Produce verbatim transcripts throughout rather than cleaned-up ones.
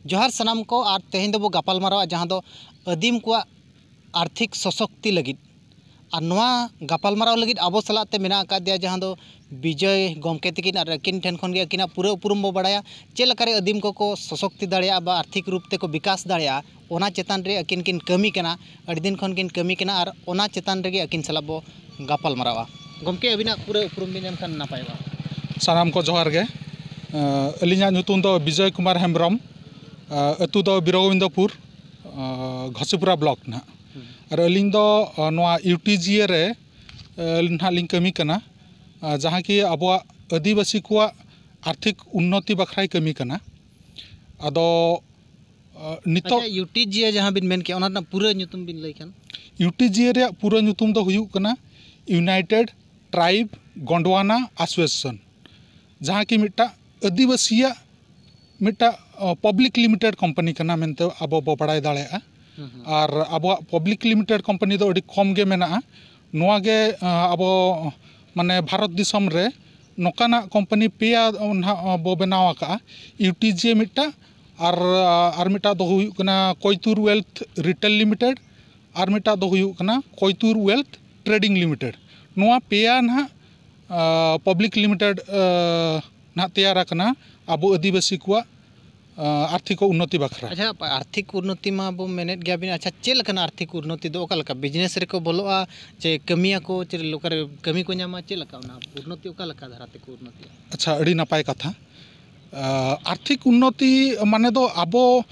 ᱡᱚᱦᱟᱨ ᱥᱟᱱᱟᱢ ᱠᱚ, ᱟᱨ ᱛᱮᱦᱮᱧ ᱫᱚᱵᱚ ᱜᱟᱯᱟᱞ ᱢᱟᱨᱟᱣᱟ ᱡᱟᱦᱟᱸ ᱫᱚ ᱟᱹᱫᱤᱢ ᱠᱚᱣᱟᱜ ᱟᱨᱛᱷᱤᱠ ᱥᱚᱥᱚᱠᱛᱤ ᱞᱟᱹᱜᱤᱫ᱾ ᱟᱨ ᱱᱚᱣᱟ ᱜᱟᱯᱟᱞ ᱢᱟᱨᱟᱣ ᱞᱟᱹᱜᱤᱫ ᱟᱵᱚ ᱥᱟᱞᱟᱜ ᱛᱮ ᱢᱮᱱᱟᱜ ᱟᱠᱟᱫᱮᱭᱟ ᱡᱟᱦᱟᱸ ᱫᱚ ᱵᱤᱡᱚᱭ ᱜᱚᱢᱠᱮ ᱛᱟᱹᱠᱤᱱ, ᱟᱨ ᱟᱹᱠᱤᱱ ᱴᱷᱮᱱ ᱠᱷᱚᱱ ᱜᱮ ᱟᱹᱠᱤᱱᱟᱜ ᱯᱩᱨᱟᱹ ᱩᱯᱨᱩᱢ ᱵᱚ ᱵᱟᱲᱟᱭᱟ, ᱪᱮᱫ ᱞᱮᱠᱟᱨᱮ ᱟᱹᱫᱤᱢ ᱠᱚᱠᱚ ᱥᱚᱥᱚᱠᱛᱤ ᱫᱟᱲᱮᱭᱟᱜᱼᱟ ᱵᱟ ᱟᱨᱛᱷᱤᱠ ᱨᱩᱯ ᱛᱮᱠᱚ ᱵᱤᱠᱟᱥ ᱫᱟᱲᱮᱭᱟᱜᱼᱟ, ᱚᱱᱟ ᱪᱮᱛᱟᱱ ᱨᱮ ᱟᱹᱠᱤᱱ ᱠᱤᱱ ᱠᱟᱹᱢᱤ ᱠᱟᱱᱟ, ᱟᱹᱰᱤ ᱫᱤᱱ ᱠᱷᱚᱱ ᱠᱤᱱ ᱠᱟᱹᱢᱤ ᱠᱟᱱᱟ, ᱟᱨ ᱚᱱᱟ ᱪᱮᱛᱟᱱ ᱨᱮᱜᱮ ᱟᱹᱠᱤᱱ ᱥᱟᱞᱟᱜ ᱵᱚ ᱜᱟᱯᱟᱞ ᱢᱟᱨᱟᱣᱟ᱾ ᱜᱚᱢᱠᱮ, ᱟᱹᱵᱤᱱᱟᱜ ᱯᱩᱨᱟᱹ ᱩᱯᱨᱩᱢ ᱵᱤᱱ ᱮᱢ ᱠᱷᱟᱱ ᱱᱟᱯᱟᱭᱚᱜᱼᱟ᱾ ᱥᱟᱱᱟᱢ ᱠᱚ ᱡᱚᱦᱟᱨ ᱜᱮ᱾ ᱟᱹᱞᱤᱧᱟᱜ ᱧᱩᱛᱩᱢ ᱫᱚ ᱵᱤᱡᱚᱭ ᱠᱩᱢᱟᱨ ᱦᱮᱢᱵᱨᱚᱢ᱾ ᱟᱹᱛᱩ ᱫᱚ ᱵᱤᱨᱚᱜᱳᱵᱤᱱᱫᱚᱯᱩᱨ, ᱜᱷᱚᱥᱤᱯᱩᱨᱟ ᱵᱞᱚᱠ ᱱᱟᱦᱟᱜ᱾ ᱟᱨ ᱟᱹᱞᱤᱧ ᱫᱚ ᱱᱚᱣᱟ ᱤᱭᱩ ᱴᱤ ᱡᱤ ᱮ ᱨᱮ ᱱᱟᱦᱟᱜ ᱞᱤᱧ ᱠᱟᱹᱢᱤ ᱠᱟᱱᱟ, ᱡᱟᱦᱟᱸ ᱠᱤ ᱟᱵᱚᱣᱟᱜ ᱟᱹᱫᱤᱵᱟᱹᱥᱤ ᱠᱚᱣᱟᱜ ᱟᱨᱛᱷᱤᱠ ᱩᱱᱱᱚᱛᱤ ᱵᱟᱠᱷᱨᱟᱭ ᱠᱟᱹᱢᱤ ᱠᱟᱱᱟ᱾ ᱟᱫᱚ ᱱᱤᱛᱚᱜ ᱟᱪᱪᱷᱟ, ᱤᱭᱩ ᱴᱤ ᱡᱤ ᱮ ᱡᱟᱦᱟᱸ ᱵᱤᱱ ᱢᱮᱱ ᱠᱮᱜᱼᱟ, ᱚᱱᱟ ᱨᱮᱱᱟᱜ ᱯᱩᱨᱟᱹ ᱧᱩᱛᱩᱢ ᱵᱤᱱ ᱞᱟᱹᱭ ᱠᱷᱟᱱ? ᱤᱭᱩ ᱴᱤ ᱡᱤ ᱮ ᱨᱮᱭᱟᱜ ᱯᱩᱨᱟᱹ ᱧᱩᱛᱩᱢ ᱫᱚ ᱦᱩᱭᱩᱜ ᱠᱟᱱᱟ ᱤᱭᱩᱱᱟᱭᱴᱮᱰ ᱴᱨᱟᱭᱤᱵᱽ ᱜᱚᱱᱰᱣᱟᱱᱟ ᱮᱥᱳᱥᱤᱭᱮᱥᱚᱱ, ᱡᱟᱦᱟᱸ ᱠᱤ ᱢᱤᱫᱴᱟᱝ ᱟᱹᱫᱤᱵᱟᱹᱥᱤᱭᱟᱜ ᱢᱤᱫᱴᱟᱝ ᱯᱟᱵᱽᱞᱤᱠ ᱞᱤᱢᱤᱴᱮᱰ ᱠᱳᱢᱯᱟᱱᱤ ᱠᱟᱱᱟ ᱢᱮᱱᱛᱮ ᱟᱵᱚ ᱵᱚ ᱵᱟᱲᱟᱭ ᱫᱟᱲᱮᱭᱟᱜᱼᱟ᱾ ᱟᱨ ᱟᱵᱚᱣᱟᱜ ᱯᱟᱵᱽᱞᱤᱠ ᱞᱤᱢᱤᱴᱮᱰ ᱠᱳᱢᱯᱟᱱᱤ ᱫᱚ ᱟᱹᱰᱤ ᱠᱚᱢ ᱜᱮ ᱢᱮᱱᱟᱜᱼᱟ᱾ ᱱᱚᱣᱟ ᱜᱮ ᱟᱵᱚ ᱢᱟᱱᱮ ᱵᱷᱟᱨᱚᱛ ᱫᱤᱥᱚᱢ ᱨᱮ ᱱᱚᱝᱠᱟᱱᱟᱜ ᱠᱳᱢᱯᱟᱱᱤ ᱯᱮᱭᱟ ᱱᱟᱦᱟᱜ ᱵᱚ ᱵᱮᱱᱟᱣ ᱟᱠᱟᱫᱼᱟ᱾ ᱤᱭᱩ ᱴᱤ ᱡᱤ ᱮ ᱢᱤᱫᱴᱟᱝ, ᱟᱨ ᱟᱨ ᱢᱤᱫᱴᱟᱝ ᱫᱚ ᱦᱩᱭᱩᱜ ᱠᱟᱱᱟ ᱠᱚᱭᱛᱩᱨ ᱳᱭᱮᱞᱛᱷ ᱨᱤᱴᱮᱞ ᱞᱤᱢᱤᱴᱮᱰ, ᱟᱨ ᱢᱤᱫᱴᱟᱝ ᱫᱚ ᱦᱩᱭᱩᱜ ᱠᱟᱱᱟ ᱠᱚᱭᱛᱩᱨ ᱳᱭᱮᱞᱛᱷ ᱴᱨᱮᱰᱤᱝ ᱞᱤᱢᱤᱴᱮᱰ᱾ ᱱᱚᱣᱟ ᱯᱮᱭᱟ ᱱᱟᱦᱟᱜ ᱯᱟᱵᱽᱞᱤᱠ ᱞᱤᱢᱤᱴᱮᱰ ᱱᱟᱦᱟᱜ ᱛᱮᱭᱟᱨ ᱟᱠᱟᱱᱟ ᱟᱵᱚ ᱟᱹᱫᱤᱵᱟᱹᱥᱤ ᱠᱚᱣᱟᱜ ᱟᱨᱛᱷᱤᱠ ᱩᱱᱱᱚᱛᱤ ᱵᱟᱠᱷᱨᱟ᱾ ᱟᱪᱪᱷᱟ, ᱟᱨᱛᱷᱤᱠ ᱩᱱᱱᱚᱛᱤ ᱢᱟ ᱵᱚ ᱢᱮᱱᱮᱫ ᱜᱮᱭᱟᱵᱤᱱ᱾ ᱟᱪᱪᱷᱟ, ᱪᱮᱫ ᱞᱮᱠᱟᱱᱟᱜ ᱟᱨᱛᱷᱤᱠ ᱩᱱᱱᱚᱛᱤ ᱫᱚ? ᱚᱠᱟ ᱞᱮᱠᱟ ᱵᱤᱡᱽᱱᱮᱥ ᱨᱮᱠᱚ ᱵᱚᱞᱚᱜᱼᱟ, ᱪᱮ ᱠᱟᱹᱢᱤᱭᱟᱠᱚ, ᱪᱮ ᱚᱠᱟᱨᱮ ᱠᱟᱹᱢᱤ ᱠᱚ ᱧᱟᱢᱟ? ᱪᱮᱫ ᱞᱮᱠᱟ ᱚᱱᱟ ᱩᱱᱱᱚᱛᱤ, ᱚᱠᱟ ᱞᱮᱠᱟ ᱫᱷᱟᱨᱟ ᱛᱮᱠᱚ ᱩᱱᱱᱚᱛᱤᱜᱼᱟ? ᱟᱪᱪᱷᱟ, ᱟᱹᱰᱤ ᱱᱟᱯᱟᱭ ᱠᱟᱛᱷᱟ᱾ ᱟᱨᱛᱷᱤᱠ ᱩᱱᱱᱚᱛᱤ ᱢᱟᱱᱮ ᱫᱚ ᱟᱵᱚ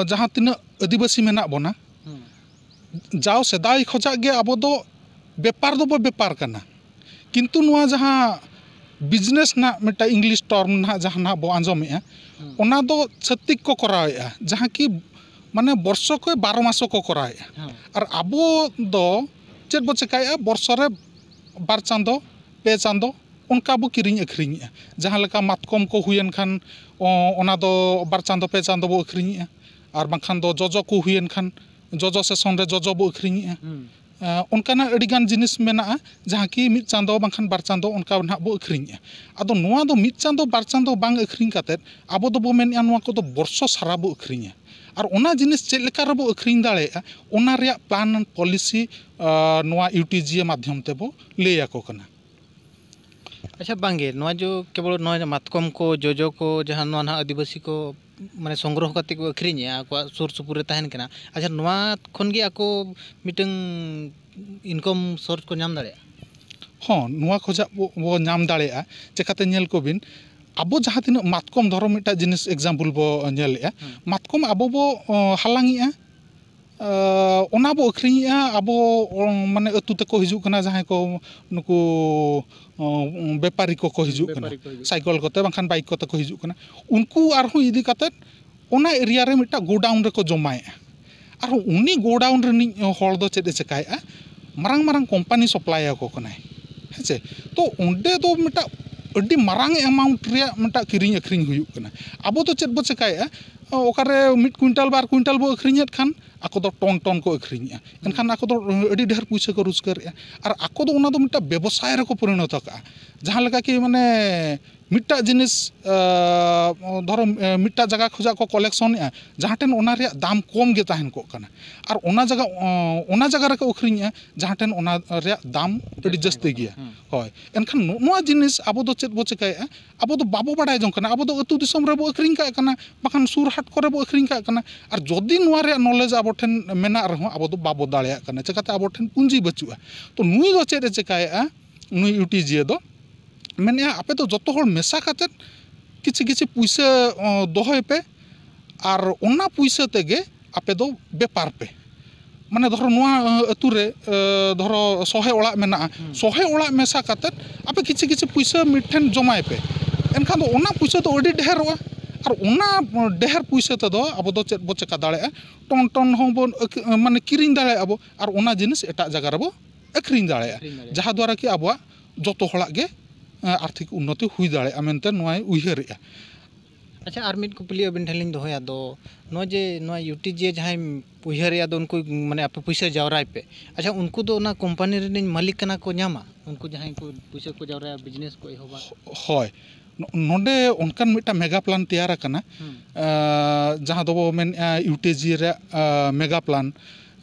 ᱡᱟᱦᱟᱸ ᱛᱤᱱᱟᱹᱜ ᱟᱹᱫᱤᱵᱟᱹᱥᱤ ᱢᱮᱱᱟᱜ ᱵᱚᱱᱟ, ᱡᱟᱣ ᱥᱮᱫᱟᱭ ᱠᱷᱚᱱᱟᱜ ᱜᱮ ᱟᱵᱚ ᱫᱚ ᱵᱮᱯᱟᱨ ᱫᱚᱵᱚ ᱵᱮᱯᱟᱨ ᱠᱟᱱᱟ, ᱠᱤᱱᱛᱩ ᱱᱚᱣᱟ ᱡᱟᱦᱟᱸ ᱵᱤᱡᱽᱱᱮᱥ ᱨᱮᱱᱟᱜ ᱢᱤᱫᱴᱟᱝ ᱤᱝᱞᱤᱥ ᱴᱟᱨᱢ ᱱᱟᱦᱟᱜ ᱡᱟᱦᱟᱸ ᱱᱟᱦᱟᱜ ᱵᱚ ᱟᱸᱡᱚᱢᱮᱜᱼᱟ, ᱚᱱᱟ ᱫᱚ ᱪᱷᱟᱹᱛᱤᱠ ᱠᱚ ᱠᱚᱨᱟᱣᱮᱜᱼᱟ, ᱡᱟᱦᱟᱸ ᱠᱤ ᱢᱟᱱᱮ ᱵᱚᱨᱥᱚ ᱠᱚ ᱵᱟᱨᱚ ᱢᱟᱥᱚ ᱠᱚ ᱠᱚᱨᱟᱣᱮᱜᱼᱟ᱾ ᱟᱨ ᱟᱵᱚ ᱫᱚ ᱪᱮᱫ ᱵᱚ ᱪᱮᱠᱟᱭᱮᱜᱼᱟ? ᱵᱚᱨᱥᱚ ᱨᱮ ᱵᱟᱨ ᱪᱟᱸᱫᱚ, ᱯᱮ ᱪᱟᱸᱫᱚ, ᱚᱱᱠᱟ ᱵᱚ ᱠᱤᱨᱤᱧ ᱟᱹᱠᱷᱨᱤᱧᱮᱜᱼᱟ᱾ ᱡᱟᱦᱟᱸ ᱞᱮᱠᱟ ᱢᱟᱛᱠᱚᱢ ᱠᱚ ᱦᱩᱭᱮᱱ ᱠᱷᱟᱱ, ᱚ, ᱚᱱᱟ ᱫᱚ ᱵᱟᱨ ᱪᱟᱸᱫᱚ, ᱯᱮ ᱪᱟᱸᱫᱚ ᱵᱚ ᱟᱹᱠᱷᱨᱤᱧᱮᱜᱼᱟ᱾ ᱟᱨ ᱵᱟᱝᱠᱷᱟᱱ ᱫᱚ ᱡᱚᱡᱚ ᱠᱚ ᱦᱩᱭᱮᱱ ᱠᱷᱟᱱ, ᱡᱚᱡᱚ ᱥᱮᱥᱚᱱ ᱨᱮ ᱡᱚᱡᱚ ᱵᱚ ᱟᱹᱠᱷᱨᱤᱧᱮᱜᱼᱟ᱾ ᱚᱱᱠᱟᱱᱟᱜ ᱟᱹᱰᱤᱜᱟᱱ ᱡᱤᱱᱤᱥ ᱢᱮᱱᱟᱜᱼᱟ, ᱡᱟᱦᱟᱸ ᱠᱤ ᱢᱤᱫ ᱪᱟᱸᱫᱚ ᱵᱟᱝᱠᱷᱟᱱ ᱵᱟᱨ ᱪᱟᱸᱫᱚ ᱚᱱᱠᱟ ᱱᱟᱦᱟᱜ ᱵᱚ ᱟᱹᱠᱷᱨᱤᱧᱮᱜᱼᱟ᱾ ᱟᱫᱚ ᱱᱚᱣᱟ ᱫᱚ ᱢᱤᱫ ᱪᱟᱸᱫᱚ ᱵᱟᱨ ᱪᱟᱸᱫᱚ ᱵᱟᱝ ᱟᱹᱠᱷᱨᱤᱧ ᱠᱟᱛᱮᱫ ᱟᱵᱚ ᱫᱚᱵᱚ ᱢᱮᱱᱮᱜᱼᱟ ᱱᱚᱣᱟ ᱠᱚᱫᱚ ᱵᱚᱨᱥᱚ ᱥᱟᱨᱟ ᱵᱚ ᱟᱹᱠᱷᱨᱤᱧᱟ᱾ ᱟᱨ ᱚᱱᱟ ᱡᱤᱱᱤᱥ ᱪᱮᱫ ᱞᱮᱠᱟ ᱨᱮᱵᱚ ᱟᱹᱠᱷᱨᱤᱧ ᱫᱟᱲᱮᱭᱟᱜᱼᱟ, ᱚᱱᱟ ᱨᱮᱭᱟᱜ plan and policy ᱱᱚᱣᱟ ᱭᱩ ᱴᱤ ᱡᱤ ᱮ ᱢᱟᱫᱽᱫᱷᱚᱢ ᱛᱮᱵᱚ ᱞᱟᱹᱭ ᱟᱠᱚ ᱠᱟᱱᱟ᱾ ᱟᱪᱪᱷᱟ, ᱵᱟᱝᱜᱮ, ᱱᱚᱣᱟ ᱡᱚ ᱠᱮᱵᱚᱞ ᱱᱚᱣᱟ ᱢᱟᱛᱠᱚᱢ ᱠᱚ, ᱡᱚᱡᱚ ᱠᱚ, ᱡᱟᱦᱟᱸ ᱱᱚᱣᱟ ᱱᱟᱦᱟᱜ ᱟᱹᱫᱤᱵᱟᱹᱥᱤ ᱠᱚ ᱢᱟᱱᱮ ᱥᱚᱝᱜᱨᱚᱦᱚ ᱠᱟᱛᱮ ᱠᱚ ᱟᱹᱠᱷᱨᱤᱧᱮᱜᱼᱟ, ᱟᱠᱚᱣᱟᱜ ᱥᱩᱨ ᱥᱩᱯᱩᱨ ᱨᱮ ᱛᱟᱦᱮᱱ ᱠᱟᱱᱟ᱾ ᱟᱪᱪᱷᱟ, ᱱᱚᱣᱟ ᱠᱷᱚᱱ ᱜᱮ ᱟᱠᱚ ᱢᱤᱫᱴᱟᱝ income source ᱠᱚ ᱧᱟᱢ ᱫᱟᱲᱮᱭᱟᱜᱼᱟ? ᱦᱚᱸ, ᱱᱚᱣᱟ ᱠᱷᱚᱡᱟᱜ ᱵᱚ, ᱵᱚ ᱧᱟᱢ ᱫᱟᱲᱮᱭᱟᱜᱼᱟ᱾ ᱪᱮᱠᱟᱛᱮ? ᱧᱮᱞ ᱠᱚᱵᱤᱱ, ᱟᱵᱚ ᱡᱟᱦᱟᱸ ᱛᱤᱱᱟᱹᱜ ᱢᱟᱛᱠᱚᱢ, ᱫᱷᱚᱨᱚ ᱢᱤᱫᱴᱟᱝ ᱡᱤᱱᱤᱥ example ᱵᱚ ᱧᱮᱞᱮᱜᱼᱟ᱾ ᱦᱩᱸ᱾ ᱢᱟᱛᱠᱚᱢ ᱟᱵᱚ ᱵᱚ, ᱚ, ᱦᱟᱞᱟᱝᱮᱜᱼᱟ, ᱚ, ᱚᱱᱟ ᱵᱚ ᱟᱹᱠᱷᱨᱤᱧᱮᱜᱼᱟ᱾ ᱟᱵᱚ, ᱚ, ᱢᱟᱱᱮ ᱟᱹᱛᱩ ᱛᱮᱠᱚ ᱦᱤᱡᱩᱜ ᱠᱟᱱᱟ, ᱡᱟᱦᱟᱸᱭ ᱠᱚ ᱱᱩᱠᱩ, ᱚ, ᱵᱮᱯᱟᱨᱤ ᱠᱚᱠᱚ ᱦᱤᱡᱩᱜ ᱠᱟᱱᱟ, ᱵᱮᱯᱟᱨᱤ ᱠᱚ ᱦᱤᱡᱩᱜ ᱠᱟᱱᱟ᱾ ᱥᱟᱭᱠᱮᱞ ᱠᱚᱛᱮ ᱵᱟᱝᱠᱷᱟᱱ ᱵᱟᱭᱤᱠ ᱠᱚᱛᱮ ᱠᱚ ᱦᱤᱡᱩᱜ ᱠᱟᱱᱟ᱾ ᱩᱱᱠᱩ ᱟᱨᱦᱚᱸ ᱤᱫᱤ ᱠᱟᱛᱮᱫ ᱚᱱᱟ area ᱨᱮ ᱢᱤᱫᱴᱟᱝ ᱜᱳᱰᱟᱣᱩᱱ ᱨᱮᱠᱚ ᱡᱚᱢᱟᱭᱮᱜᱼᱟ᱾ ᱟᱨᱦᱚᱸ ᱩᱱᱤ ᱜᱳᱰᱟᱣᱩᱱ ᱨᱤᱱᱤᱡ ᱦᱚᱲ ᱫᱚ ᱪᱮᱫ ᱮ ᱪᱮᱠᱟᱭᱮᱜᱼᱟ? ᱢᱟᱨᱟᱝ ᱢᱟᱨᱟᱝ ᱠᱳᱢᱯᱟᱱᱤ supply ᱟᱠᱚ ᱠᱟᱱᱟᱭ, ᱦᱮᱸ ᱥᱮ? ᱛᱚ ᱚᱸᱰᱮ ᱫᱚ ᱢᱤᱫᱴᱟᱝ ᱟᱹᱰᱤ ᱢᱟᱨᱟᱝ amount ᱨᱮᱭᱟᱜ ᱢᱤᱫᱴᱟᱝ ᱠᱤᱨᱤᱧ ᱟᱹᱠᱷᱨᱤᱧ ᱦᱩᱭᱩᱜ ᱠᱟᱱᱟ᱾ ᱟᱵᱚ ᱫᱚ ᱪᱮᱫ ᱵᱚ ᱪᱮᱠᱟᱭᱮᱜᱼᱟ? ᱚᱠᱟᱨᱮ ᱢᱤᱫ ᱠᱩᱭᱤᱱᱴᱟᱞ ᱵᱟᱨ ᱠᱩᱭᱤᱱᱴᱟᱞ ᱵᱚ ᱟᱹᱠᱷᱨᱤᱧᱮᱫ ᱠᱷᱟᱱ ᱟᱠᱚ ᱫᱚ ᱴᱚᱱ ᱴᱚᱱ ᱠᱚ ᱟᱹᱠᱷᱨᱤᱧᱮᱜᱼᱟ᱾ ᱮᱱᱠᱷᱟᱱ ᱟᱠᱚ ᱫᱚ ᱟᱹᱰᱤ ᱰᱷᱮᱨ ᱯᱩᱭᱥᱟᱹ ᱠᱚ ᱨᱳᱡᱽᱜᱟᱨᱮᱜᱼᱟ᱾ ᱟᱨ ᱟᱠᱚ ᱫᱚ ᱚᱱᱟ ᱫᱚ ᱢᱤᱫᱴᱟᱝ ᱵᱮᱵᱚᱥᱟᱭ ᱨᱮᱠᱚ ᱯᱚᱨᱤᱱᱚᱛ ᱟᱠᱟᱜᱼᱟ᱾ ᱡᱟᱦᱟᱸ ᱞᱮᱠᱟ ᱠᱤ ᱢᱟᱱᱮ ᱢᱤᱫᱴᱟᱜ ᱡᱤᱱᱤᱥ, ᱟᱸ, ᱫᱷᱚᱨᱚ, ᱟᱸ, ᱢᱤᱫᱴᱟᱜ ᱡᱟᱭᱜᱟ ᱠᱷᱚᱱᱟᱜ ᱠᱚ ᱠᱚᱞᱮᱠᱥᱚᱱᱮᱜᱼᱟ, ᱡᱟᱦᱟᱸ ᱴᱷᱮᱱ ᱚᱱᱟ ᱨᱮᱭᱟᱜ ᱫᱟᱢ ᱠᱚᱢ ᱜᱮ ᱛᱟᱦᱮᱱ ᱠᱚᱜ ᱠᱟᱱᱟ, ᱟᱨ ᱚᱱᱟ ᱡᱟᱭᱜᱟ, ᱚᱸ, ᱚᱱᱟ ᱡᱟᱭᱜᱟ ᱨᱮᱠᱚ ᱟᱹᱠᱷᱨᱤᱧᱮᱜᱼᱟ, ᱡᱟᱦᱟᱸ ᱴᱷᱮᱱ ᱚᱱᱟ ᱨᱮᱭᱟᱜ ᱫᱟᱢ ᱟᱹᱰᱤ ᱡᱟᱹᱥᱛᱤ ᱜᱮᱭᱟ᱾ ᱦᱩᱸ᱾ ᱦᱳᱭ, ᱮᱱᱠᱷᱟᱱ ᱱᱚ-, ᱱᱚᱣᱟ ᱡᱤᱱᱤᱥ ᱟᱵᱚ ᱫᱚ ᱪᱮᱫ ᱵᱚ ᱪᱮᱠᱟᱭᱮᱜᱼᱟ? ᱟᱵᱚ ᱫᱚ ᱵᱟᱵᱚ ᱵᱟᱲᱟᱭ ᱡᱚᱝ ᱠᱟᱱᱟ᱾ ᱟᱵᱚ ᱫᱚ ᱟᱹᱛᱩ ᱫᱤᱥᱚᱢ ᱨᱮᱵᱚ ᱟᱹᱠᱷᱨᱤᱧ ᱠᱟᱜ ᱠᱟᱱᱟ, ᱵᱟᱠᱷᱟᱱ ᱥᱩᱨ ᱦᱟᱴ ᱠᱚᱨᱮ ᱵᱚ ᱟᱹᱠᱷᱨᱤᱧ ᱠᱟᱜ ᱠᱟᱱᱟ᱾ ᱟᱨ ᱡᱩᱫᱤ ᱱᱚᱣᱟ ᱨᱮᱭᱟᱜ knowledge ᱟᱵᱚ ᱴᱷᱮᱱ ᱢᱮᱱᱟᱜ ᱨᱮᱦᱚᱸ, ᱟᱵᱚ ᱫᱚ ᱵᱟᱵᱚ ᱫᱟᱲᱮᱭᱟᱜ ᱠᱟᱱᱟ᱾ ᱪᱮᱠᱟᱛᱮ? ᱟᱵᱚ ᱴᱷᱮᱱ ᱯᱩᱸᱡᱤ ᱵᱟᱹᱪᱩᱜᱼᱟ᱾ ᱛᱚ ᱱᱩᱭ ᱫᱚ ᱪᱮᱫ ᱮ ᱪᱮᱠᱟᱭᱮᱜᱼᱟ? ᱱᱩᱭ ᱭᱩ ᱴᱤ ᱡᱤ ᱮ ᱫᱚ ᱢᱮᱱᱮᱜᱼᱟ, ᱟᱯᱮ ᱫᱚ ᱡᱚᱛᱚ ᱦᱚᱲ ᱢᱮᱥᱟ ᱠᱟᱛᱮᱫ ᱠᱤᱪᱷᱤ ᱠᱤᱪᱷᱤ ᱯᱩᱭᱥᱟᱹ, ᱚ, ᱫᱚᱦᱚᱭ ᱯᱮ, ᱟᱨ ᱚᱱᱟ ᱯᱩᱭᱥᱟᱹ ᱛᱮᱜᱮ ᱟᱯᱮ ᱫᱚ ᱵᱮᱯᱟᱨ ᱯᱮ᱾ ᱢᱟᱱᱮ ᱫᱷᱚᱨᱚ ᱱᱚᱣᱟ, ᱚ, ᱟᱹᱛᱩ ᱨᱮ, ᱚ, ᱫᱷᱚᱨᱚ ᱥᱚᱦᱮ ᱚᱲᱟᱜ ᱢᱮᱱᱟᱜᱼᱟ, ᱦᱩᱸ᱾ ᱥᱚᱦᱮ ᱚᱲᱟᱜ ᱢᱮᱥᱟ ᱠᱟᱛᱮᱫ ᱟᱯᱮ ᱠᱤᱪᱷᱤ ᱠᱤᱪᱷᱤ ᱯᱩᱭᱥᱟᱹ ᱢᱤᱫ ᱴᱷᱮᱱ ᱡᱚᱢᱟᱭ ᱯᱮ, ᱮᱱᱠᱷᱟᱱ ᱫᱚ ᱚᱱᱟ ᱯᱩᱭᱥᱟᱹ ᱫᱚ ᱟᱹᱰᱤ ᱰᱷᱮᱨᱚᱜᱼᱟ᱾ ᱟᱨ ᱚᱱᱟ ᱰᱷᱮᱨ ᱯᱩᱭᱥᱟᱹ ᱛᱮᱫᱚ ᱟᱵᱚ ᱫᱚ ᱪᱮᱫ ᱵᱚ ᱪᱮᱠᱟ ᱫᱟᱲᱮᱭᱟᱜᱼᱟ? ᱴᱚᱱ ᱴᱚᱱ ᱦᱚᱸᱵᱚᱱ ᱟᱹᱠ-, ᱢᱟᱱᱮ ᱠᱤᱨᱤᱧ ᱫᱟᱲᱮᱭᱟᱜᱼᱟ ᱵᱚ, ᱟᱨ ᱚᱱᱟ ᱡᱤᱱᱤᱥ ᱮᱴᱟᱜ ᱡᱟᱭᱜᱟ ᱨᱮᱵᱚ ᱟᱹᱠᱷᱨᱤᱧ ᱫᱟᱲᱮᱭᱟᱜᱼᱟ, ᱟᱹᱠᱷᱨᱤᱧ ᱫᱟᱲᱮᱭᱟᱜᱼᱟ᱾ ᱡᱟᱦᱟᱸ ᱫᱣᱟᱨᱟ ᱠᱤ ᱟᱵᱚᱣᱟᱜ ᱡᱚᱛᱚ ᱦᱚᱲᱟᱜ ᱜᱮ, ᱮᱸ, ᱟᱨᱛᱷᱤᱠ ᱩᱱᱱᱚᱛᱤ ᱦᱩᱭ ᱫᱟᱲᱮᱭᱟᱜᱼᱟ ᱢᱮᱱᱛᱮ ᱱᱚᱣᱟᱭ ᱩᱭᱦᱟᱹᱨᱮᱜᱼᱟ᱾ ᱟᱪᱪᱷᱟ, ᱟᱨ ᱢᱤᱫ ᱠᱩᱠᱞᱤ ᱟᱵᱤᱱ ᱴᱷᱮᱱ ᱞᱤᱧ ᱫᱚᱦᱚᱭᱟ, ᱫᱚ ᱱᱚᱜᱼᱚᱭ ᱡᱮ ᱱᱚᱣᱟ ᱤᱭᱩ ᱴᱤ ᱡᱤ ᱮ ᱡᱟᱦᱟᱸᱭ ᱩᱭᱦᱟᱹᱨᱮᱜᱼᱟ, ᱫᱚ ᱩᱱᱠᱩ ᱢᱟᱱᱮ ᱟᱯᱮ ᱯᱩᱭᱥᱟᱹ ᱡᱟᱣᱨᱟᱭ ᱯᱮ, ᱟᱪᱪᱷᱟ, ᱩᱱᱠᱩ ᱫᱚ ᱚᱱᱟ ᱠᱳᱢᱯᱟᱱᱤ ᱨᱤᱱᱤᱡ ᱢᱟᱹᱞᱤᱠ ᱠᱟᱱᱟ ᱠᱚ, ᱧᱟᱢᱟ ᱩᱱᱠᱩ ᱡᱟᱦᱟᱸᱭ ᱠᱚ ᱯᱩᱭᱥᱟᱹ ᱠᱚ ᱡᱟᱣᱨᱟᱭᱟ, ᱵᱤᱡᱽᱱᱮᱥ ᱠᱚ ᱮᱦᱚᱵᱟ? ᱦᱳᱭ, ᱱᱚ- ᱱᱚᱰᱮ ᱚᱱᱠᱟᱱ ᱢᱤᱫᱴᱟᱝ ᱢᱮᱜᱟ ᱯᱞᱟᱱ ᱛᱮᱭᱟᱨ ᱟᱠᱟᱱᱟ᱾ ᱦᱩᱸ᱾ ᱟᱸ, ᱡᱟᱦᱟᱸ ᱫᱚᱵᱚ ᱢᱮᱱᱮᱫᱼᱟ ᱤᱭᱩ ᱴᱤ ᱡᱤ ᱨᱮᱭᱟᱜ, ᱟᱸ, ᱢᱮᱜᱟ ᱯᱞᱟᱱ,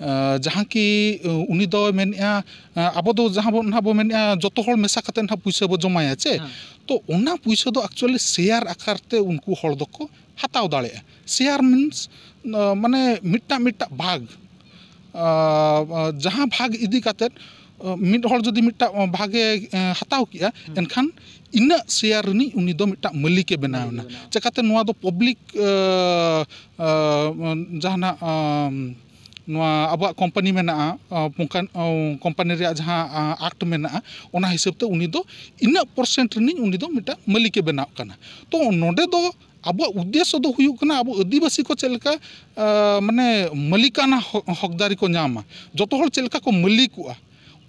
ᱟᱸ, ᱡᱟᱦᱟᱸ ᱠᱤ, ᱟᱸ, ᱩᱱᱤ ᱫᱚ ᱢᱮᱱᱮᱫᱼᱟ, ᱟᱸ, ᱟᱵᱚ ᱫᱚ ᱡᱟᱦᱟᱸ ᱵᱚᱱ ᱱᱟᱦᱟᱜ ᱵᱚ ᱢᱮᱱᱮᱫᱼᱟ, ᱡᱚᱛᱚ ᱦᱚᱲ ᱢᱮᱥᱟ ᱠᱟᱛᱮ ᱱᱟᱦᱟᱜ ᱯᱩᱭᱥᱟᱹ ᱵᱚ ᱡᱚᱢᱟᱭᱟ ᱪᱮ? ᱦᱮᱸ᱾ ᱛᱚ ᱚᱱᱟ ᱯᱩᱭᱥᱟᱹ ᱫᱚ actually ᱥᱮᱭᱟᱨ ᱟᱠᱟᱨ ᱛᱮ ᱩᱱᱠᱩ ᱦᱚᱲ ᱫᱚᱠᱚ ᱦᱟᱛᱟᱣ ᱫᱟᱲᱮᱭᱟᱜᱼᱟ᱾ ᱥᱮᱭᱟᱨ means, ᱟᱸ, ᱢᱟᱱᱮ ᱢᱤᱫᱴᱟᱝ ᱢᱤᱫᱴᱟᱝ ᱵᱷᱟᱜᱽ, ᱟᱸ, ᱡᱟᱦᱟᱸ ᱵᱷᱟᱜᱽ ᱤᱫᱤ ᱠᱟᱛᱮ, ᱟᱸ, ᱢᱤᱫ ᱦᱚᱲ ᱡᱩᱫᱤ ᱢᱤᱫᱴᱟᱝ ᱵᱷᱟᱜᱮ, ᱟᱸ, ᱦᱟᱛᱟᱣ ᱠᱮᱜᱼᱟ, ᱦᱩᱸ᱾ ᱮᱱᱠᱷᱟᱱ ᱤᱱᱟᱹᱜ ᱥᱮᱭᱟᱨ ᱨᱤᱱᱤᱡ ᱩᱱᱤ ᱫᱚ ᱢᱤᱫᱴᱟᱝ ᱢᱟᱹᱞᱤᱠᱮ ᱵᱮᱱᱟᱣ ᱢᱟᱹᱞᱤᱠᱮ ᱮᱱᱟ᱾ ᱵᱮᱱᱟᱣ᱾ ᱪᱮᱠᱟᱛᱮ ᱱᱚᱣᱟ ᱫᱚ ᱯᱟᱵᱽᱞᱤᱠ, ᱟᱸ, ᱟᱸ, ᱡᱟᱦᱟᱱᱟᱜ, ᱟᱸ, ᱱᱚᱣᱟ ᱟᱵᱚᱣᱟᱜ ᱠᱳᱢᱯᱟᱱᱤ ᱢᱮᱱᱟᱜᱼᱟ, ᱟᱸ, ᱯᱚᱝᱠᱟᱱ-, ᱟᱸ, ᱠᱳᱢᱯᱟᱱᱤ ᱨᱮᱭᱟᱜ ᱡᱟᱦᱟᱸ, ᱟᱸ, ᱟᱠᱴ ᱢᱮᱱᱟᱜᱼᱟ, ᱚᱱᱟ ᱦᱤᱥᱟᱹᱵ ᱛᱮ ᱩᱱᱤ ᱫᱚ ᱤᱱᱟᱹᱜ ᱯᱟᱨᱥᱮᱱᱴ ᱨᱤᱱᱤᱡ ᱩᱱᱤ ᱫᱚ ᱢᱤᱫᱴᱟᱝ ᱢᱟᱹᱞᱤᱠᱮ ᱵᱮᱱᱟᱣ ᱠᱟᱱᱟ᱾ ᱛᱚ ᱱᱚᱰᱮ ᱫᱚ ᱟᱵᱚᱣᱟᱜ ᱩᱫᱽᱫᱮᱥᱥᱚ ᱫᱚ ᱦᱩᱭᱩᱜ ᱠᱟᱱᱟ ᱟᱵᱚ ᱟᱹᱫᱤᱵᱟᱹᱥᱤ ᱠᱚ ᱪᱮᱫ ᱞᱮᱠᱟ, ᱟᱸ, ᱢᱟᱱᱮ ᱢᱟᱹᱞᱤᱠᱟᱱᱟ ᱦᱚ-, ᱦᱚᱠᱫᱟᱨᱤ ᱠᱚ ᱧᱟᱢᱟ, ᱡᱚᱛᱚ ᱦᱚᱲ ᱪᱮᱫ ᱞᱮᱠᱟ ᱠᱚ ᱢᱟᱹᱞᱤᱠᱚᱜᱼᱟ,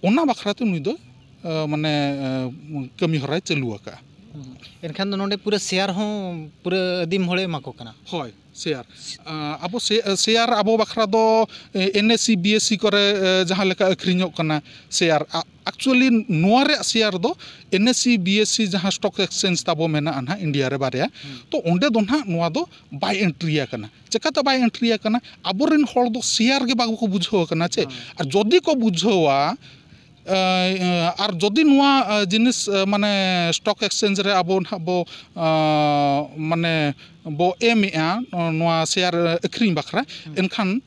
ᱚᱱᱟ ᱵᱟᱠᱷᱨᱟ ᱛᱮ ᱱᱩᱭ ᱫᱚ, ᱟᱸ, ᱢᱟᱱᱮ, ᱟᱸ, ᱠᱟᱹᱢᱤ ᱦᱚᱨᱟᱭ ᱪᱟᱹᱞᱩ ᱟᱠᱟᱫᱼᱟ᱾ ᱦᱩᱸ᱾ ᱮᱱᱠᱷᱟᱱ ᱫᱚ ᱱᱚᱰᱮ ᱯᱩᱨᱟᱹ ᱥᱮᱭᱟᱨ ᱦᱚᱸ ᱯᱩᱨᱟᱹ ᱟᱹᱫᱤᱢ ᱦᱚᱲᱮ ᱮᱢᱟ ᱠᱚ ᱠᱟᱱᱟ? ᱦᱳᱭ, ᱥᱮᱭᱟᱨ᱾ ᱟᱸ, ᱟᱵᱚ ᱥᱮ-, ᱥᱮᱭᱟᱨ ᱟᱵᱚ ᱵᱟᱠᱷᱨᱟ ᱫᱚ, ᱮ, N S C, B S C ᱠᱚᱨᱮ, ᱮ, ᱡᱟᱦᱟᱸ ᱞᱮᱠᱟ ᱟᱹᱠᱷᱨᱤᱧᱚᱜ ᱠᱟᱱᱟ ᱥᱮᱭᱟᱨ, ᱟ-, actually ᱱᱚᱣᱟ ᱨᱮᱭᱟᱜ ᱥᱮᱭᱟᱨ ᱫᱚ ᱮᱱ ᱮᱥ ᱥᱤ, ᱵᱤ ᱮᱥ ᱥᱤ ᱡᱟᱦᱟᱸ ᱥᱴᱚᱠ ᱮᱠᱥᱪᱮᱧᱡᱽ ᱛᱟᱵᱚ ᱢᱮᱱᱟᱜᱼᱟ ᱱᱟᱦᱟᱜ ᱤᱱᱰᱤᱭᱟ ᱨᱮ ᱵᱟᱨᱭᱟ, ᱦᱩᱸ᱾ ᱛᱚ ᱚᱸᱰᱮ ᱫᱚ ᱱᱟᱦᱟᱜ ᱱᱚᱣᱟ ᱫᱚ ᱵᱟᱭ ᱮᱱᱴᱨᱤ ᱟᱠᱟᱱᱟ᱾ ᱪᱮᱠᱟᱛᱮ ᱵᱟᱭ ᱮᱱᱴᱨᱤ ᱟᱠᱟᱱᱟ? ᱟᱵᱚᱨᱮᱱ ᱦᱚᱲ ᱫᱚ ᱥᱮᱭᱟᱨ ᱜᱮ ᱵᱟᱠᱚ ᱵᱩᱡᱷᱟᱹᱣ ᱟᱠᱟᱱᱟ ᱪᱮ? ᱦᱩᱸ᱾ ᱟᱨ ᱡᱩᱫᱤ ᱠᱚ ᱵᱩᱡᱷᱟᱹᱣᱟ, ᱮ, ᱟᱨ ᱡᱩᱫᱤ ᱱᱚᱣᱟ, ᱮ, ᱡᱤᱱᱤᱥ, ᱮ, ᱢᱟᱱᱮ ᱥᱴᱚᱠ ᱮᱠᱥᱪᱮᱧᱡᱽ ᱨᱮ ᱟᱵᱚ ᱱᱟᱦᱟᱜ ᱵᱚ, ᱮ, ᱢᱟᱱᱮ ᱵᱚ ᱮᱢᱮᱜᱼᱟ, ᱱᱚᱣᱟ ᱥᱮᱭᱟᱨ ᱟᱹᱠᱷᱨᱤᱧ ᱵᱟᱠᱷᱨᱟ, ᱦᱩᱸ᱾ ᱮᱱᱠᱷᱟᱱ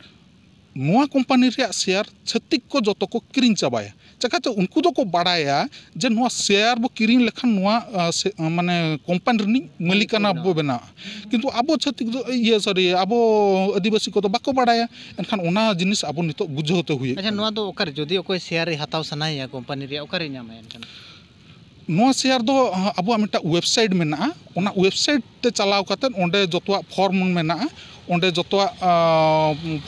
ᱱᱚᱣᱟ ᱠᱳᱢᱯᱟᱱᱤ ᱨᱮᱭᱟᱜ ᱥᱮᱭᱟᱨ ᱪᱷᱟᱹᱛᱤᱠ ᱠᱚ ᱡᱚᱛᱚ ᱠᱚ ᱠᱤᱨᱤᱧ ᱪᱟᱵᱟᱭᱟ᱾ ᱪᱮᱠᱟᱛᱮ? ᱩᱱᱠᱩ ᱫᱚᱠᱚ ᱵᱟᱲᱟᱭᱟ ᱡᱮ ᱱᱚᱣᱟ ᱥᱮᱭᱟᱨ ᱵᱚ ᱠᱤᱨᱤᱧ ᱞᱮᱠᱷᱟᱱ ᱱᱚᱣᱟ, ᱟ, ᱥᱮ-, ᱢᱟᱱᱮ ᱠᱳᱢᱯᱟᱱᱤ ᱨᱤᱱᱤᱡ ᱢᱟᱹᱞᱤᱠᱟᱱᱟ ᱵᱚ ᱵᱮᱱᱟᱣᱟ᱾ ᱠᱤᱱᱛᱩ ᱟᱵᱚ ᱪᱷᱟᱹᱛᱤᱠ ᱫᱚ, ᱤᱭᱟᱹ, ᱥᱚᱨᱤ, ᱟᱵᱚ ᱟᱹᱫᱤᱵᱟᱹᱥᱤ ᱠᱚᱫᱚ ᱵᱟᱠᱚ ᱵᱟᱲᱟᱭᱟ᱾ ᱮᱱᱠᱷᱟᱱ ᱚᱱᱟ ᱡᱤᱱᱤᱥ ᱟᱵᱚ ᱱᱤᱛᱚᱜ ᱵᱩᱡᱷᱟᱹᱣ ᱛᱮ ᱦᱩᱭᱩᱜ ᱟᱪᱪᱷᱟ, ᱠᱟᱱᱟ᱾ ᱱᱚᱣᱟ ᱫᱚ ᱚᱠᱟᱨᱮ, ᱡᱩᱫᱤ ᱚᱠᱚᱭ ᱥᱮᱭᱟᱨ ᱮ ᱦᱟᱛᱟᱣ ᱥᱟᱱᱟᱭᱮᱭᱟ ᱠᱳᱢᱯᱟᱱᱤ ᱨᱮᱭᱟᱜ, ᱚᱠᱟᱨᱮ ᱧᱟᱢᱟᱭ ᱮᱱᱠᱷᱟᱱ? ᱱᱚᱣᱟ ᱥᱮᱭᱟᱨ ᱫᱚ, ᱟ, ᱟᱵᱚᱣᱟᱜ ᱢᱤᱫᱴᱟᱝ ᱣᱮᱵᱥᱟᱭᱤᱴ ᱢᱮᱱᱟᱜᱼᱟ, ᱚᱱᱟ ᱣᱮᱵᱥᱟᱭᱤᱴ ᱛᱮ ᱪᱟᱞᱟᱣ ᱠᱟᱛᱮᱫ ᱚᱸᱰᱮ ᱡᱚᱛᱚᱣᱟᱜ ᱯᱷᱚᱨᱢ ᱢᱮᱱᱟᱜᱼᱟ, ᱚᱸᱰᱮ ᱡᱚᱛᱚᱣᱟᱜ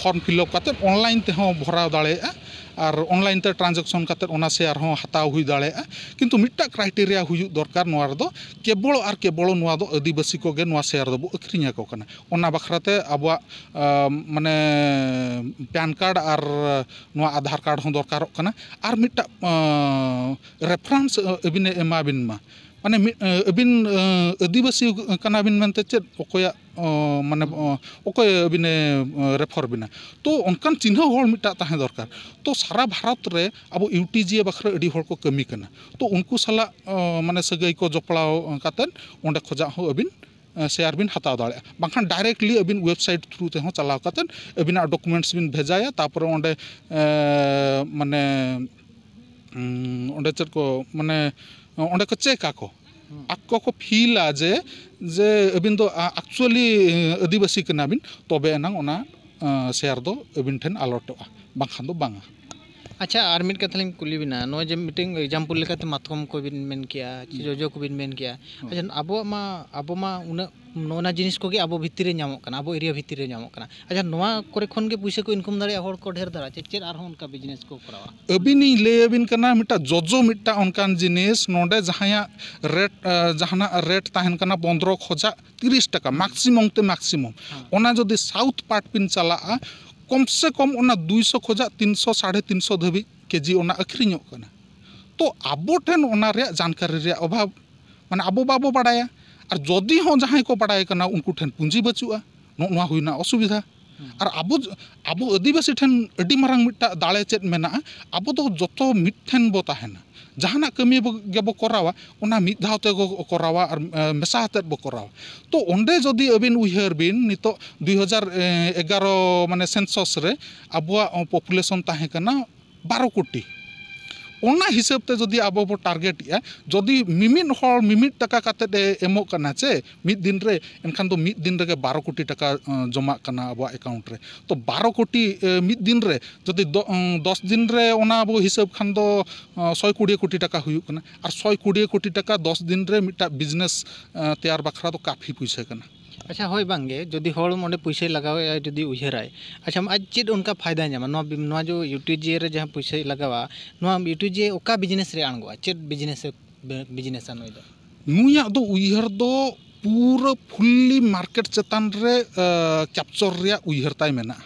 ᱯᱷᱚᱨᱢ ᱯᱷᱤᱞᱟᱯ ᱠᱟᱛᱮᱫ ᱚᱱᱞᱟᱭᱤᱱ ᱛᱮᱦᱚᱸ ᱵᱷᱚᱨᱟᱣ ᱫᱟᱲᱮᱭᱟᱜᱼᱟ, ᱟᱨ ᱚᱱᱞᱟᱭᱤᱱ ᱛᱮ ᱴᱨᱟᱱᱡᱟᱠᱥᱚᱱ ᱠᱟᱛᱮᱫ ᱚᱱᱟ ᱥᱮᱭᱟᱨ ᱦᱚᱸ ᱦᱟᱛᱟᱣ ᱦᱩᱭ ᱫᱟᱲᱮᱭᱟᱜᱼᱟ᱾ ᱠᱤᱱᱛᱩ ᱢᱤᱫᱴᱟᱜ ᱠᱨᱟᱭᱴᱮᱨᱤᱭᱟ ᱦᱩᱭᱩᱜ ᱫᱚᱨᱠᱟᱨ ᱱᱚᱣᱟ ᱨᱮᱫᱚ, ᱠᱮᱵᱚᱞ ᱟᱨ ᱠᱮᱵᱚᱞ ᱱᱚᱣᱟ ᱫᱚ ᱟᱹᱫᱤᱵᱟᱹᱥᱤ ᱠᱚᱜᱮ ᱱᱚᱣᱟ ᱥᱮᱭᱟᱨ ᱫᱚᱵᱚ ᱟᱹᱠᱷᱨᱤᱧ ᱟᱠᱚ ᱠᱟᱱᱟ᱾ ᱚᱱᱟ ᱵᱟᱠᱷᱨᱟ ᱛᱮ ᱟᱵᱚᱣᱟᱜ ᱢᱟᱱᱮ ᱯᱮᱱ ᱠᱟᱨᱰ ᱟᱨ ᱱᱚᱣᱟ ᱟᱫᱷᱟᱨ ᱠᱟᱨᱰ ᱦᱚᱸ ᱫᱚᱨᱠᱟᱨᱚᱜ ᱠᱟᱱᱟ᱾ ᱟᱨ ᱢᱤᱫᱴᱟᱜ ᱨᱮᱯᱷᱟᱨᱮᱱᱥ ᱟᱹᱵᱤᱱᱮ ᱮᱢᱟᱵᱤᱱ ᱢᱟ, ᱢᱟᱱᱮ ᱢᱤᱫ ᱟᱹᱵᱤᱱ ᱟᱹᱫᱤᱵᱟᱹᱥᱤ ᱠᱟᱱᱟᱵᱤᱱ ᱢᱮᱱᱛᱮ ᱪᱮᱫ ᱚᱠᱚᱭᱟᱜ ᱢᱟᱱᱮ ᱚᱠᱚᱭ ᱟᱹᱵᱤᱱᱮ ᱨᱮᱯᱷᱟᱨ ᱵᱤᱱᱟ? ᱛᱚ ᱚᱱᱠᱟᱱ ᱪᱤᱱᱦᱟᱹ ᱦᱚᱲ ᱢᱤᱫᱴᱟᱜ ᱛᱟᱦᱮᱸ ᱫᱚᱨᱠᱟᱨ᱾ ᱛᱚ ᱥᱟᱨᱟ ᱵᱷᱟᱨᱚᱛ ᱨᱮ ᱟᱵᱚ ᱤᱭᱩ ᱴᱤ ᱡᱤ ᱮ ᱵᱟᱠᱷᱨᱟ ᱟᱹᱰᱤ ᱦᱚᱲ ᱠᱚ ᱠᱟᱹᱢᱤ ᱠᱟᱱᱟ᱾ ᱛᱚ ᱩᱱᱠᱩ ᱥᱟᱞᱟᱜ ᱢᱟᱱᱮ ᱥᱟᱹᱜᱟᱹᱭ ᱠᱚ ᱡᱚᱯᱲᱟᱣ ᱠᱟᱛᱮᱫ ᱚᱸᱰᱮ ᱠᱷᱚᱡᱟᱜ ᱦᱚᱸ ᱟᱹᱵᱤᱱ ᱥᱮᱭᱟᱨ ᱵᱤᱱ ᱦᱟᱛᱟᱣ ᱫᱟᱲᱮᱭᱟᱜᱼᱟ᱾ ᱵᱟᱝᱠᱷᱟᱱ ᱰᱟᱭᱨᱮᱠᱴᱞᱤ ᱟᱹᱵᱤᱱ ᱳᱭᱮᱵᱽᱥᱟᱭᱤᱴ ᱛᱷᱨᱩ ᱛᱮᱦᱚᱸ ᱪᱟᱞᱟᱣ ᱠᱟᱛᱮᱫ ᱟᱹᱵᱤᱱᱟᱜ ᱰᱚᱠᱩᱢᱮᱱᱴᱥ ᱵᱤᱱ ᱵᱷᱮᱡᱟᱭᱟ, ᱛᱟᱨᱯᱚᱨᱮ ᱚᱸᱰᱮ ᱢᱟᱱᱮ ᱚᱸᱰᱮ ᱪᱮᱫ ᱠᱚ ᱢᱟᱱᱮ ᱚᱸᱰᱮ ᱠᱚ ᱪᱮᱠ ᱟᱠᱚ, ᱟᱠᱚ ᱠᱚ ᱯᱷᱤᱞᱟ ᱡᱮ ᱡᱮ ᱟᱹᱵᱤᱱ ᱫᱚ ᱮᱠᱪᱩᱭᱮᱞᱤ ᱟᱹᱫᱤᱵᱟᱹᱥᱤ ᱠᱟᱱᱟᱵᱤᱱ, ᱛᱚᱵᱮ ᱮᱱᱟᱝ ᱚᱱᱟ ᱥᱮᱭᱟᱨ ᱫᱚ ᱟᱹᱵᱤᱱ ᱴᱷᱮᱱ ᱟᱞᱚᱴᱚᱜᱼᱟ, ᱵᱟᱝᱠᱷᱟᱱ ᱫᱚ ᱵᱟᱝᱟ᱾ ᱟᱪᱪᱷᱟ, ᱟᱨ ᱢᱤᱫ ᱠᱟᱛᱷᱟ ᱞᱤᱧ ᱠᱩᱞᱤ ᱵᱤᱱᱟ, ᱱᱚᱜᱼᱚᱭ ᱡᱮ ᱢᱤᱫᱴᱮᱱ ᱮᱠᱡᱟᱢᱯᱚᱞ ᱞᱮᱠᱟᱛᱮ ᱢᱟᱛᱠᱚᱢ ᱠᱚᱵᱤᱱ ᱢᱮᱱ ᱠᱮᱜᱼᱟ, ᱪᱮ ᱡᱚᱡᱚ ᱠᱚᱵᱤᱱ ᱢᱮᱱ ᱠᱮᱜᱼᱟ, ᱟᱪᱪᱷᱟ, ᱟᱵᱚᱣᱟᱜ ᱢᱟ ᱟᱵᱚ ᱢᱟ ᱩᱱᱟᱹᱜ ᱱᱚᱜᱼᱚ ᱱᱟ ᱡᱤᱱᱤᱥ ᱠᱚᱜᱮ ᱟᱵᱚ ᱵᱷᱤᱛᱤᱨ ᱨᱮ ᱧᱟᱢᱚᱜ ᱠᱟᱱᱟ, ᱟᱵᱚ ᱮᱨᱤᱭᱟ ᱵᱷᱤᱛᱤᱨ ᱨᱮ ᱧᱟᱢᱚᱜ ᱠᱟᱱᱟ᱾ ᱟᱪᱪᱷᱟ, ᱱᱚᱣᱟ ᱠᱚᱨᱮ ᱠᱷᱚᱱ ᱜᱮ ᱯᱩᱭᱥᱟᱹ ᱠᱚ ᱤᱱᱠᱟᱢ ᱫᱟᱲᱮᱭᱟᱜᱼᱟ ᱦᱚᱲ ᱠᱚ ᱰᱷᱮᱨ ᱫᱷᱟᱨᱟ, ᱪᱮᱫ ᱪᱮᱫ ᱟᱨᱦᱚᱸ ᱚᱱᱠᱟ ᱵᱤᱡᱽᱱᱮᱥ ᱠᱚ ᱠᱚᱨᱟᱣᱟ? ᱟᱹᱵᱤᱱᱤᱧ ᱞᱟᱹᱭ ᱟᱹᱵᱤᱱ ᱠᱟᱱᱟ, ᱢᱤᱫᱴᱟᱝ ᱡᱚᱡᱚ ᱢᱤᱫᱴᱟᱝ ᱚᱱᱠᱟᱱ ᱡᱤᱱᱤᱥ, ᱱᱚᱰᱮ ᱡᱟᱦᱟᱸᱭᱟᱜ ᱨᱮᱴ ᱡᱟᱦᱟᱱᱟᱜ ᱨᱮᱴ ᱛᱟᱦᱮᱱ ᱠᱟᱱᱟ ᱯᱚᱱᱫᱽᱨᱚ ᱠᱷᱚᱡᱟᱜ ᱛᱤᱨᱤᱥ ᱴᱟᱠᱟ ᱢᱟᱠᱥᱤᱢᱟᱢ ᱛᱮ ᱢᱟᱠᱥᱤᱢᱟᱢ, ᱚᱱᱟ ᱡᱩᱫᱤ ᱥᱟᱣᱩᱛᱷ ᱯᱟᱨᱴ ᱵᱤᱱ ᱪᱟᱞᱟᱜᱼᱟ, ᱠᱚᱢ ᱥᱮ ᱠᱚᱢ ᱚᱱᱟ ᱫᱩᱭᱥᱚ ᱠᱷᱚᱡᱟᱜ ᱛᱤᱱᱥᱚ, ᱥᱟᱲᱮ ᱛᱤᱱᱥᱚ ᱫᱷᱟᱹᱵᱤᱡ ᱠᱮᱡᱤ ᱚᱱᱟ ᱟᱹᱠᱷᱨᱤᱧᱚᱜ ᱠᱟᱱᱟ᱾ ᱛᱚ ᱟᱵᱚ ᱴᱷᱮᱱ ᱚᱱᱟ ᱨᱮᱭᱟᱜ ᱡᱟᱱᱠᱟᱨᱤ ᱨᱮᱭᱟᱜ ᱚᱵᱷᱟᱵᱽ, ᱢᱟᱱᱮ ᱟᱵᱚ ᱵᱟᱵᱚ ᱵᱟᱲᱟᱭᱟ᱾ ᱟᱨ ᱡᱚᱫᱤ ᱦᱚᱸ ᱡᱟᱦᱟᱸᱭ ᱠᱚ ᱵᱟᱲᱟᱭ ᱠᱟᱱᱟ, ᱩᱱᱠᱩ ᱴᱷᱮᱱ ᱯᱩᱸᱡᱤ ᱵᱟᱹᱪᱩᱜᱼᱟ, ᱱᱚᱜᱼᱚ ᱱᱚᱣᱟ ᱦᱩᱭᱱᱟ ᱚᱥᱩᱵᱤᱫᱷᱟ᱾ ᱟᱨ ᱟᱵᱚ ᱟᱵᱚ ᱟᱹᱫᱤᱵᱟᱹᱥᱤ ᱴᱷᱮᱱ ᱟᱹᱰᱤ ᱢᱟᱨᱟᱝ ᱢᱤᱫᱴᱟᱜ ᱫᱟᱲᱮ ᱪᱮᱫ ᱢᱮᱱᱟᱜᱼᱟ? ᱟᱵᱚ ᱫᱚ ᱡᱚᱛᱚ ᱢᱤᱫ ᱴᱷᱮᱱ ᱵᱚ ᱛᱟᱦᱮᱱᱟ, ᱡᱟᱦᱟᱱᱟᱜ ᱠᱟᱹᱢᱤ ᱵᱚ- ᱜᱮᱵᱚ ᱠᱚᱨᱟᱣᱟ, ᱚᱱᱟ ᱢᱤᱫ ᱫᱷᱟᱣ ᱛᱮ ᱠᱚᱨᱟᱣᱟ ᱟᱨ ᱢᱮᱥᱟ ᱟᱛᱮᱫ ᱵᱚ ᱠᱚᱨᱟᱣᱟ᱾ ᱛᱚ ᱚᱸᱰᱮ ᱡᱩᱫᱤ ᱟᱹᱵᱤᱱ ᱩᱭᱦᱟᱹᱨ ᱵᱤᱱ, ᱱᱤᱛᱚᱜ ᱫᱩᱭ ᱦᱟᱡᱟᱨ ᱮᱜᱟᱨᱚ ᱢᱟᱱᱮ ᱥᱮᱱᱥᱚᱥ ᱨᱮ ᱟᱵᱚᱣᱟᱜ ᱯᱚᱯᱩᱞᱮᱥᱚᱱ ᱛᱟᱦᱮᱸ ᱠᱟᱱᱟ ᱵᱟᱨᱚ ᱠᱳᱴᱤ᱾ ᱚᱱᱟ ᱦᱤᱥᱟᱹᱵ ᱛᱮ ᱡᱩᱫᱤ ᱟᱵᱚ ᱵᱚ ᱴᱟᱨᱜᱮᱴ ᱮᱜᱼᱟ, ᱡᱩᱫᱤ ᱢᱤᱢᱤᱫ ᱦᱚᱲ ᱢᱤᱢᱤᱫ ᱴᱟᱠᱟ ᱠᱟᱛᱮᱫ ᱮ ᱮᱢᱚᱜ ᱠᱟᱱᱟ ᱪᱮ ᱢᱤᱫ ᱫᱤᱱ ᱨᱮ, ᱮᱱᱠᱷᱟᱱ ᱫᱚ ᱢᱤᱫ ᱫᱤᱱ ᱨᱮᱜᱮ ᱵᱟᱨᱚ ᱠᱳᱴᱤ ᱴᱟᱠᱟ ᱡᱚᱢᱟᱜ ᱠᱟᱱᱟ ᱟᱵᱚᱣᱟᱜ ᱮᱠᱟᱣᱩᱱᱴ ᱨᱮ᱾ ᱛᱚ ᱵᱟᱨᱚ ᱠᱳᱴᱤ ᱢᱤᱫ ᱫᱤᱱ ᱨᱮ ᱡᱩᱫᱤ ᱫᱚᱥ ᱫᱤᱱ ᱨᱮ ᱚᱱᱟ ᱵᱚ ᱦᱤᱥᱟᱹᱵ ᱠᱷᱟᱱ ᱫᱚ ᱥᱚᱭ ᱠᱩᱲᱤ ᱠᱳᱴᱤ ᱴᱟᱠᱟ ᱦᱩᱭᱩᱜ ᱠᱟᱱᱟ᱾ ᱟᱨ ᱥᱚᱭ ᱠᱩᱲᱤ ᱠᱳᱴᱤ ᱴᱟᱠᱟ ᱫᱚᱥ ᱫᱤᱱ ᱨᱮ ᱢᱤᱫᱴᱟᱝ ᱵᱤᱡᱽᱱᱮᱥ ᱛᱮᱭᱟᱨ ᱵᱟᱠᱷᱨᱟ ᱫᱚ ᱠᱟᱯᱷᱤ ᱯᱩᱭᱥᱟᱹ ᱠᱟᱱᱟ᱾ ᱟᱪᱪᱷᱟ, ᱦᱳᱭ, ᱵᱟᱝᱜᱮ, ᱡᱩᱫᱤ ᱦᱚᱲ ᱚᱸᱰᱮ ᱯᱩᱭᱥᱟᱹᱭ ᱞᱟᱜᱟᱣᱮᱫᱼᱟ, ᱡᱩᱫᱤ ᱩᱭᱦᱟᱹᱨᱟᱭ, ᱟᱪᱪᱷᱟ, ᱟᱡ ᱪᱮᱫ ᱚᱱᱠᱟ ᱯᱷᱟᱭᱫᱟᱭ ᱧᱟᱢᱟ? ᱱᱚᱣᱟ ᱵᱤ-, ᱱᱚᱣᱟ ᱡᱮ ᱤᱭᱩ ᱴᱤ ᱡᱮ ᱨᱮ ᱡᱟᱦᱟᱸ ᱯᱩᱭᱥᱟᱹᱭ ᱞᱟᱜᱟᱣᱟ, ᱱᱚᱣᱟ ᱤᱭᱩ ᱴᱤ ᱡᱮ ᱚᱠᱟ ᱵᱤᱡᱽᱱᱮᱥ ᱨᱮ ᱟᱬᱜᱚᱜᱼᱟ? ᱪᱮᱫ ᱵᱤᱡᱽᱱᱮᱥ ᱮ ᱵᱤ-, ᱵᱤᱡᱽᱱᱮᱥᱟ ᱱᱩᱭ ᱫᱚ? ᱱᱩᱭᱟᱜ ᱫᱚ ᱩᱭᱦᱟᱹᱨ ᱫᱚ ᱯᱩᱨᱟᱹ ᱯᱷᱩᱞᱞᱤ ᱢᱟᱨᱠᱮᱴ ᱪᱮᱛᱟᱱ ᱨᱮ, ᱮ, ᱠᱮᱯᱪᱚᱨ ᱨᱮᱭᱟᱜ ᱩᱭᱦᱟᱹᱨ ᱛᱟᱭ ᱢᱮᱱᱟᱜᱼᱟ᱾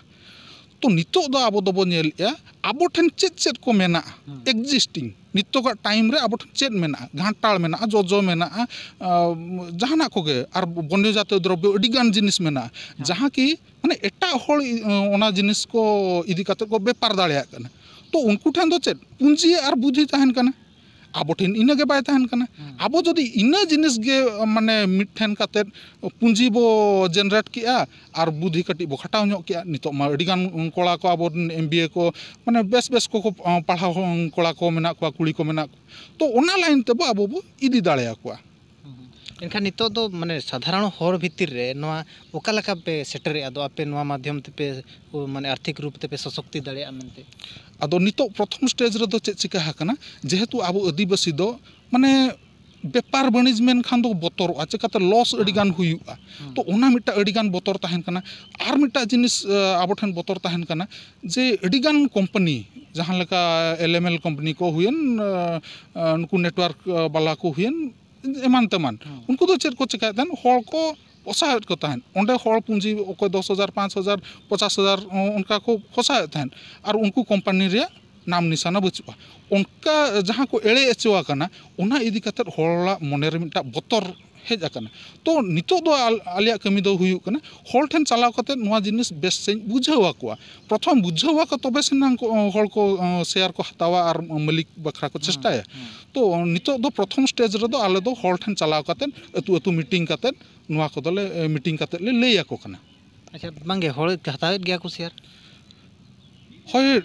ᱛᱚ, ᱱᱤᱛᱚᱜ ᱫᱚ ᱟᱵᱚ ᱫᱚᱵᱚ ᱧᱮᱞᱮᱫᱼᱟ, ᱟᱵᱚ ᱴᱷᱮᱱ ᱪᱮᱫ ᱪᱮᱫ ᱠᱚ ᱢᱮᱱᱟᱜᱼᱟ, ᱦᱩᱸ᱾ ᱮᱠᱡᱤᱥᱴᱤᱝ, ᱱᱤᱛᱚᱜᱟᱜ ᱴᱟᱭᱤᱢ ᱨᱮ ᱟᱵᱚ ᱴᱷᱮᱱ ᱪᱮᱫ ᱢᱮᱱᱟᱜᱼᱟ, ᱜᱷᱟᱱᱴᱟᱲ ᱢᱮᱱᱟᱜᱼᱟ, ᱡᱚᱡᱚ ᱢᱮᱱᱟᱜᱼᱟ, ᱟᱸ, ᱡᱟᱦᱟᱱᱟᱜ ᱠᱚᱜᱮ, ᱟᱨ ᱵᱚᱱᱱᱚ ᱡᱟᱛᱤᱭᱚ ᱫᱨᱚᱵᱽᱵᱚ ᱟᱹᱰᱤᱜᱟᱱ ᱡᱤᱱᱤᱥ ᱢᱮᱱᱟᱜᱼᱟ, ᱦᱮᱸ᱾ ᱡᱟᱦᱟᱸ ᱠᱤ, ᱢᱟᱱᱮ, ᱮᱴᱟᱜ ᱦᱚᱲ, ᱤ-, ᱚᱱᱟ ᱡᱤᱱᱤᱥ ᱠᱚ ᱤᱫᱤ ᱠᱟᱛᱮ ᱠᱚ ᱵᱮᱯᱟᱨ ᱫᱟᱲᱮᱭᱟᱜ ᱠᱟᱱᱟ᱾ ᱛᱚ, ᱩᱱᱠᱩ ᱴᱷᱮᱱ ᱫᱚ ᱪᱮᱫ ᱯᱩᱸᱡᱤ ᱟᱨ ᱵᱩᱫᱷᱤ ᱛᱟᱦᱮᱱ ᱠᱟᱱᱟ? ᱟᱵᱚ ᱴᱷᱮᱱ ᱤᱱᱟᱹ ᱜᱮ ᱵᱟᱭ ᱛᱟᱦᱮᱱ ᱠᱟᱱᱟ᱾ ᱦᱩᱸ᱾ ᱟᱵᱚ ᱡᱩᱫᱤ ᱤᱱᱟᱹ ᱡᱤᱱᱤᱥ ᱜᱮ, ᱢᱟᱱᱮ, ᱢᱤᱫ ᱴᱷᱮᱱ ᱠᱟᱛᱮᱫ ᱯᱩᱸᱡᱤ ᱵᱚ ᱡᱮᱱᱟᱨᱮᱴ ᱠᱮᱜᱼᱟ ᱟᱨ ᱵᱩᱫᱷᱤ ᱠᱟᱹᱴᱤᱡ ᱵᱚ ᱠᱷᱟᱴᱟᱣ ᱧᱚᱜ ᱠᱮᱜᱼᱟ, ᱱᱤᱛᱚᱜ ᱢᱟ ᱟᱹᱰᱤᱜᱟᱱ ᱠᱚᱲᱟ ᱠᱚ, ᱟᱵᱚ ᱨᱮᱱ ᱮᱢ ᱵᱤ ᱮ ᱠᱚ, ᱢᱟᱱᱮ, ᱵᱮᱥ ᱵᱮᱥ ᱠᱚᱠᱚ, ᱟᱸ, ᱯᱟᱲᱦᱟᱣ ᱦᱚᱸ ᱠᱚᱲᱟ ᱠᱚ ᱢᱮᱱᱟᱜ ᱠᱚᱣᱟ, ᱠᱩᱲᱤ ᱠᱚ ᱢᱮᱱᱟᱜ ᱠᱚᱣᱟ᱾ ᱛᱚ, ᱚᱱᱟ ᱞᱟᱭᱤᱱ ᱛᱮᱵᱚ ᱟᱵᱚ ᱵᱚ ᱤᱫᱤ ᱫᱟᱲᱮᱭᱟᱠᱚᱣᱟ᱾ ᱦᱩᱸ, ᱦᱩᱸ᱾ ᱮᱱᱠᱷᱟᱱ ᱱᱤᱛᱚᱜ ᱫᱚ, ᱢᱟᱱᱮ, ᱥᱟᱫᱷᱟᱨᱚᱱ ᱦᱚᱲ ᱵᱷᱤᱛᱤᱨ ᱨᱮ ᱱᱚᱣᱟ ᱚᱠᱟ ᱞᱮᱠᱟ ᱯᱮ ᱥᱮᱴᱮᱨᱮᱜᱼᱟ? ᱟᱫᱚ ᱟᱯᱮ ᱱᱚᱣᱟ ᱢᱟᱫᱽᱫᱷᱚᱢ ᱛᱮᱯᱮ, ᱢᱟᱱᱮ, ᱟᱨᱛᱷᱤᱠ ᱨᱩᱯ ᱛᱮᱯᱮ ᱥᱚᱥᱚᱠᱛᱤ ᱫᱟᱲᱮᱭᱟᱜᱼᱟ ᱢᱮᱱᱛᱮ? ᱟᱫᱚ ᱱᱤᱛᱚᱜ ᱯᱨᱚᱛᱷᱚᱢ ᱥᱴᱮᱡᱽ ᱨᱮᱫᱚ ᱪᱮᱫ ᱪᱤᱠᱟ ᱟᱠᱟᱱᱟ, ᱡᱮᱦᱮᱛᱩ ᱟᱵᱚ ᱟᱹᱫᱤᱵᱟᱹᱥᱤ ᱫᱚ, ᱢᱟᱱᱮ, ᱵᱮᱯᱟᱨ ᱵᱟᱹᱱᱤᱡᱽ ᱢᱮᱱᱠᱷᱟᱱ ᱫᱚ ᱵᱚᱛᱚᱨᱚᱜᱼᱟ, ᱪᱤᱠᱟᱛᱮ ᱞᱚᱥ ᱟᱹᱰᱤ ᱜᱟᱱ ᱦᱩᱭᱩᱜᱼᱟ᱾ ᱦᱩᱸ᱾ ᱛᱚ, ᱚᱱᱟ ᱢᱤᱫᱴᱟᱝ ᱟᱹᱰᱤ ᱜᱟᱱ ᱵᱚᱛᱚᱨ ᱛᱟᱦᱮᱱ ᱠᱟᱱᱟ᱾ ᱟᱨ ᱢᱤᱫᱴᱟᱝ ᱡᱤᱱᱤᱥ, ᱟᱸ, ᱟᱵᱚ ᱴᱷᱮᱱ ᱵᱚᱛᱚᱨ ᱛᱟᱦᱮᱱ ᱠᱟᱱᱟ ᱡᱮ ᱟᱹᱰᱤ ᱜᱟᱱ ᱠᱳᱢᱯᱟᱱᱤ, ᱡᱟᱦᱟᱸ ᱞᱮᱠᱟ ᱮᱞ ᱮᱢ ᱮᱞ ᱠᱳᱢᱯᱟᱱᱤ ᱠᱚ ᱦᱩᱭᱮᱱ, ᱟᱸ, ᱟᱸ, ᱱᱩᱠᱩ ᱱᱮᱴᱣᱟᱨᱠ, ᱟᱸ, ᱵᱟᱞᱟ ᱠᱚ ᱦᱩᱭᱮᱱ, ᱮᱢᱟᱱ ᱛᱮᱢᱟᱱ, ᱦᱩᱸ᱾ ᱩᱱᱠᱩ ᱫᱚ ᱪᱮᱫ ᱠᱚ ᱪᱤᱠᱟᱹᱭᱮᱫ ᱛᱟᱦᱮᱱ? ᱦᱚᱲ ᱠᱚ ᱯᱚᱥᱟᱣᱮᱫ ᱠᱚ ᱛᱟᱦᱮᱸᱫ᱾ ᱚᱸᱰᱮ ᱦᱚᱲ ᱯᱩᱸᱡᱤ ᱚᱠᱚᱭ ᱫᱚᱥ ᱦᱟᱡᱟᱨ, ᱯᱟᱸᱪ ᱦᱟᱡᱟᱨ, ᱯᱚᱪᱟᱥ ᱦᱟᱡᱟᱨ, ᱚ-, ᱚᱱᱠᱟ ᱠᱚ ᱯᱚᱥᱟᱣᱮᱫ ᱛᱟᱦᱮᱸᱫ᱾ ᱟᱨ ᱩᱱᱠᱩ ᱠᱳᱢᱯᱟᱱᱤ ᱨᱮᱭᱟᱜ ᱱᱟᱢ ᱱᱤᱥᱟᱱᱟ ᱵᱟᱹᱪᱩᱜᱼᱟ᱾ ᱚᱱᱠᱟ ᱡᱟᱦᱟᱸ ᱠᱚ ᱮᱲᱮ ᱦᱚᱪᱚ ᱟᱠᱟᱱᱟ, ᱚᱱᱟ ᱤᱫᱤ ᱠᱟᱛᱮᱫ ᱦᱚᱲᱟᱜ ᱢᱚᱱᱮᱨᱮ ᱢᱤᱫᱴᱟᱝ ᱵᱚᱛᱚᱨ ᱦᱮᱡ ᱟᱠᱟᱱᱟ᱾ ᱛᱚ, ᱱᱤᱛᱚᱜ ᱫᱚ ᱟᱞ-, ᱟᱞᱮᱭᱟᱜ ᱠᱟᱹᱢᱤ ᱫᱚ ᱦᱩᱭᱩᱜ ᱠᱟᱱᱟ, ᱦᱚᱲ ᱴᱷᱮᱱ ᱪᱟᱞᱟᱣ ᱠᱟᱛᱮᱫ ᱱᱚᱣᱟ ᱡᱤᱱᱤᱥ ᱵᱮᱥ ᱥᱟᱺᱦᱤᱡ ᱵᱩᱡᱷᱟᱹᱣ ᱟᱠᱚᱣᱟ᱾ ᱯᱨᱚᱛᱷᱚᱢ ᱵᱩᱡᱷᱟᱹᱣ ᱟᱠᱚ, ᱛᱚᱵᱮ ᱥᱮᱱᱟᱝ ᱠᱚ, ᱦᱚᱲ ᱠᱚ, ᱚ, ᱥᱮᱭᱟᱨ ᱠᱚ ᱦᱟᱛᱟᱣᱟ ᱟᱨ ᱢᱟᱹᱞᱤᱠ ᱵᱟᱠᱷᱨᱟ ᱠᱚ ᱦᱩᱸ, ᱪᱮᱥᱴᱟᱭᱟ᱾ ᱦᱩᱸ᱾ ᱛᱚ, ᱱᱤᱛᱚᱜ ᱫᱚ ᱯᱨᱚᱛᱷᱚᱢ ᱥᱴᱮᱡᱽ ᱨᱮᱫᱚ ᱟᱞᱮ ᱫᱚ ᱦᱚᱲ ᱴᱷᱮᱱ ᱪᱟᱞᱟᱣ ᱠᱟᱛᱮᱫ, ᱟᱹᱛᱩ ᱟᱹᱛᱩ ᱢᱤᱴᱤᱝ ᱠᱟᱛᱮᱫ, ᱱᱚᱣᱟ ᱠᱚᱫᱚᱞᱮ, ᱮ, ᱢᱤᱴᱤᱝ ᱠᱟᱛᱮᱫ ᱞᱮ ᱞᱟᱹᱭ ᱟᱠᱚ ᱠᱟᱱᱟ᱾ ᱟᱪᱪᱷᱟ, ᱵᱟᱝᱜᱮ, ᱦᱚᱲ ᱦᱟᱛᱟᱣᱮᱫ ᱜᱮᱭᱟ ᱠᱚ ᱥᱮᱭᱟᱨ? ᱦᱳᱭ,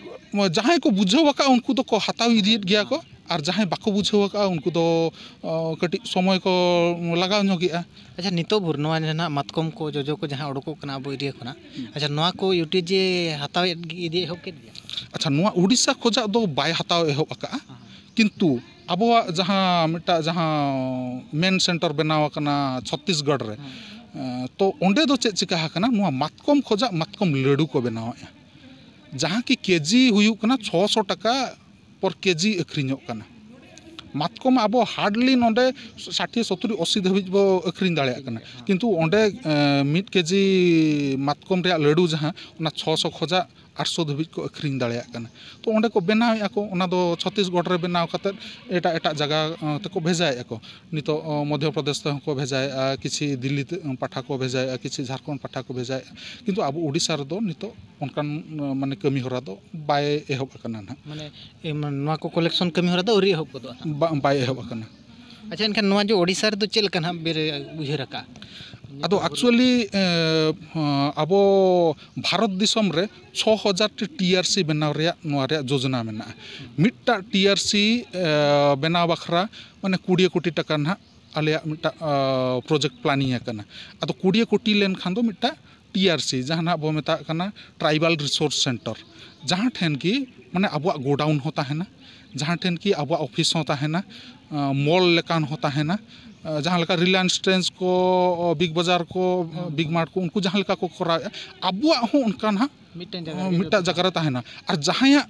ᱡᱟᱦᱟᱸᱭ ᱠᱚ ᱵᱩᱡᱷᱟᱹᱣ ᱟᱠᱟᱫᱼᱟ, ᱩᱱᱠᱩ ᱫᱚᱠᱚ ᱦᱟᱛᱟᱣ ᱤᱫᱤᱭᱮᱫ ᱜᱮᱭᱟ ᱠᱚ, ᱟᱨ ᱡᱟᱦᱟᱸᱭ ᱵᱟᱠᱚ ᱵᱩᱡᱷᱟᱹᱣ ᱟᱠᱟᱫᱼᱟ, ᱩᱱᱠᱩ ᱫᱚ, ᱚ, ᱠᱟᱹᱴᱤᱡ ᱥᱚᱢᱚᱭ ᱠᱚ ᱞᱟᱜᱟᱣ ᱧᱚᱜᱮᱜᱼᱟ᱾ ᱟᱪᱪᱷᱟ, ᱱᱤᱛᱚᱜ ᱵᱷᱳᱨ ᱱᱚᱣᱟ ᱡᱟᱦᱟᱸ ᱢᱟᱛᱠᱚᱢ ᱠᱚ, ᱡᱚᱡᱚ ᱠᱚ ᱡᱟᱦᱟᱸ ᱩᱰᱩᱠᱚᱜ ᱠᱟᱱᱟ ᱟᱵᱚ ᱮᱨᱤᱭᱟ ᱠᱷᱚᱱᱟᱜ, ᱦᱩᱸ᱾ ᱟᱪᱪᱷᱟ, ᱱᱚᱣᱟ ᱠᱚ ᱤᱭᱩ ᱴᱤ ᱡᱮ ᱦᱟᱛᱟᱣᱮᱫ ᱜᱮ, ᱤᱫᱤ ᱮᱦᱚᱵ ᱠᱮᱫ ᱜᱮᱭᱟ? ᱟᱪᱪᱷᱟ, ᱱᱚᱣᱟ ᱩᱰᱤᱥᱟ ᱠᱷᱚᱱᱟᱜ ᱫᱚ ᱵᱟᱭ ᱦᱟᱛᱟᱣ ᱮᱦᱚᱵ ᱟᱠᱟᱫᱼᱟ, ᱦᱮᱸ᱾ ᱠᱤᱱᱛᱩ ᱟᱵᱚᱣᱟᱜ ᱡᱟᱦᱟᱸ ᱢᱤᱫᱴᱟᱝ ᱡᱟᱦᱟᱸ ᱢᱮᱱ ᱥᱮᱱᱴᱟᱨ ᱵᱮᱱᱟᱣ ᱟᱠᱟᱱᱟ ᱪᱷᱚᱛᱤᱥᱜᱚᱲ ᱨᱮ, ᱦᱮᱸ᱾ ᱛᱚ ᱚᱸᱰᱮ ᱫᱚ ᱪᱮᱫ ᱪᱤᱠᱟ ᱟᱠᱟᱱᱟ, ᱱᱚᱣᱟ ᱢᱟᱛᱠᱚᱢ ᱠᱷᱚᱡᱟᱜ ᱢᱟᱛᱠᱚᱢ ᱞᱟᱹᱰᱩ ᱠᱚ ᱵᱮᱱᱟᱣᱮᱫᱼᱟ, ᱡᱟᱦᱟᱸ ᱠᱤ ᱠᱮᱡᱤ ᱦᱩᱭᱩᱜ ᱠᱟᱱᱟ ᱪᱷᱚᱥᱚ ᱴᱟᱠᱟ ᱯᱚᱨ ᱠᱮᱡᱤ ᱟᱹᱠᱷᱨᱤᱧᱚᱜ ᱠᱟᱱᱟ᱾ ᱢᱟᱛᱠᱚᱢ ᱟᱵᱚ hardly ᱱᱚᱰᱮ ᱥᱟᱴᱷᱤ, ᱥᱚᱛᱛᱚᱨ, ᱟᱥᱤ ᱫᱷᱟᱹᱵᱤᱡ ᱵᱚ ᱟᱹᱠᱷᱨᱤᱧ ᱫᱟᱲᱮᱭᱟᱜ ᱠᱟᱱᱟ, ᱠᱤᱱᱛᱩ ᱚᱸᱰᱮ ᱢᱤᱫ ᱠᱮᱡᱤ ᱢᱟᱛᱠᱚᱢ ᱨᱮᱭᱟᱜ ᱞᱟᱹᱰᱩ ᱡᱟᱦᱟᱸ, ᱚᱱᱟ ᱪᱷᱚᱥᱚ ᱠᱷᱚᱡᱟᱜ ᱟᱴᱥᱚ ᱫᱷᱟᱹᱵᱤᱡ ᱠᱚ ᱟᱹᱠᱷᱨᱤᱧ ᱫᱟᱲᱮᱭᱟᱜ ᱠᱟᱱᱟ᱾ ᱛᱚ ᱚᱸᱰᱮ ᱠᱚ ᱵᱮᱱᱟᱣᱮᱫᱼᱟ ᱠᱚ, ᱚᱱᱟ ᱫᱚ ᱪᱷᱚᱛᱤᱥᱜᱚᱲ ᱨᱮ ᱵᱮᱱᱟᱣ ᱠᱟᱛᱮᱫ ᱮᱴᱟᱜ ᱮᱴᱟᱜ ᱡᱟᱭᱜᱟ ᱛᱮᱠᱚ ᱵᱷᱮᱡᱟᱭᱮᱫᱼᱟ ᱠᱚ᱾ ᱱᱤᱛᱚᱜ ᱢᱚᱫᱽᱫᱷᱚ ᱯᱨᱚᱫᱮᱥ ᱛᱮᱦᱚᱸ ᱠᱚ ᱵᱷᱮᱡᱟᱭᱮᱫᱼᱟ, ᱠᱤᱪᱷᱤ ᱫᱤᱞᱞᱤ ᱯᱟᱴᱷᱟ ᱠᱚ ᱵᱷᱮᱡᱟᱭᱮᱫᱼᱟ, ᱠᱤᱪᱷᱤ ᱡᱷᱟᱲᱠᱷᱚᱸᱰ ᱯᱟᱴᱷᱟ ᱠᱚ ᱵᱷᱮᱡᱟᱭᱮᱫᱼᱟ, ᱠᱤᱱᱛᱩ ᱟᱵᱚ ᱳᱰᱤᱥᱟ ᱨᱮᱫᱚ ᱱᱤᱛᱚᱜ ᱚᱱᱠᱟᱱ ᱢᱟᱱᱮ ᱠᱟᱹᱢᱤ ᱦᱚᱨᱟ ᱫᱚ ᱵᱟᱭ ᱮᱦᱚᱵ ᱟᱠᱟᱱᱟ ᱱᱟᱦᱟᱜ᱾ ᱢᱟᱱᱮ ᱱᱚᱣᱟ ᱠᱚ ᱠᱚᱞᱮᱠᱥᱚᱱ ᱠᱟᱹᱢᱤ ᱦᱚᱨᱟ ᱫᱚ ᱟᱹᱣᱨᱤ ᱮᱦᱚᱵ ᱜᱚᱫᱚᱜᱼᱟ ᱱᱟᱦᱟᱜ᱾ ᱵᱟᱭ ᱮᱦᱚᱵ ᱟᱠᱟᱱᱟ᱾ ᱟᱪᱪᱷᱟ, ᱮᱱᱠᱷᱟᱱ ᱱᱚᱣᱟ ᱡᱮ ᱳᱰᱤᱥᱟ ᱨᱮᱫᱚ ᱪᱮᱫ ᱞᱮᱠᱟ ᱱᱟᱦᱟᱜ ᱵᱮᱨ ᱩᱭᱦᱟᱹᱨ ᱟᱠᱟᱫᱼᱟ? ᱟᱫᱚ actually ᱟᱵᱚ ᱵᱷᱟᱨᱚᱛ ᱫᱤᱥᱚᱢ ᱨᱮ ᱪᱷᱚ ᱦᱟᱡᱟᱨ ᱴᱤ ᱴᱤ ᱟᱨ ᱥᱤ ᱵᱮᱱᱟᱣ ᱨᱮᱭᱟᱜ ᱱᱚᱣᱟ ᱨᱮᱭᱟᱜ ᱡᱳᱡᱚᱱᱟ ᱢᱮᱱᱟᱜᱼᱟ᱾ ᱢᱤᱫᱴᱟᱜ ᱴᱤ ᱟᱨ ᱥᱤ ᱵᱮᱱᱟᱣ ᱵᱟᱠᱷᱨᱟ ᱢᱟᱱᱮ ᱠᱩᱲᱤ ᱠᱳᱴᱤ ᱴᱟᱠᱟ ᱱᱟᱦᱟᱜ ᱟᱞᱮᱭᱟᱜ ᱢᱤᱫᱴᱟᱜ ᱯᱨᱚᱡᱮᱠᱴ ᱯᱞᱟᱱᱤᱝ ᱟᱠᱟᱱᱟ᱾ ᱟᱫᱚ ᱠᱩᱲᱤ ᱠᱳᱴᱤ ᱞᱮᱱᱠᱷᱟᱱ ᱫᱚ ᱢᱤᱫᱴᱟᱜ ᱴᱤ ᱟᱨ ᱥᱤ, ᱡᱟᱦᱟᱸ ᱱᱟᱦᱟᱜ ᱵᱚ ᱢᱮᱛᱟᱜ ᱠᱟᱱᱟ ᱴᱨᱟᱭᱵᱟᱞ ᱨᱤᱥᱳᱨᱥ ᱥᱮᱱᱴᱟᱨ, ᱡᱟᱦᱟᱸ ᱴᱷᱮᱱ ᱠᱤ ᱢᱟᱱᱮ ᱟᱵᱚᱣᱟᱜ ᱜᱳᱰᱟᱣᱩᱱ ᱦᱚᱸ ᱛᱟᱦᱮᱱᱟ, ᱡᱟᱦᱟᱸ ᱴᱷᱮᱱ ᱠᱤ ᱟᱵᱚᱣᱟᱜ ᱚᱯᱷᱤᱥ ᱦᱚᱸ ᱛᱟᱦᱮᱱᱟ, ᱢᱚᱞ ᱞᱮᱠᱟᱱ ᱦᱚᱸ ᱛᱟᱦᱮᱱᱟ, ᱡᱟᱦᱟᱸ ᱞᱮᱠᱟ ᱨᱤᱞᱟᱭᱮᱱᱥ ᱴᱨᱮᱱᱰᱥ ᱠᱚ, ᱵᱤᱜᱽ ᱵᱟᱡᱟᱨ ᱠᱚ, ᱵᱤᱜᱽ ᱢᱟᱨᱴ ᱠᱚ, ᱩᱱᱠᱩ ᱡᱟᱦᱟᱸ ᱞᱮᱠᱟ ᱠᱚ ᱠᱚᱨᱟᱣᱮᱫᱼᱟ, ᱟᱵᱚᱣᱟᱜ ᱦᱚᱸ ᱚᱱᱠᱟ ᱱᱟᱦᱟᱜ ᱢᱤᱫᱴᱮᱱ ᱡᱟᱭᱜᱟ ᱨᱮ ᱢᱤᱫᱴᱟᱜ ᱡᱟᱭᱜᱟ ᱨᱮ ᱛᱟᱦᱮᱱᱟ᱾ ᱟᱨ ᱡᱟᱦᱟᱸᱭᱟᱜ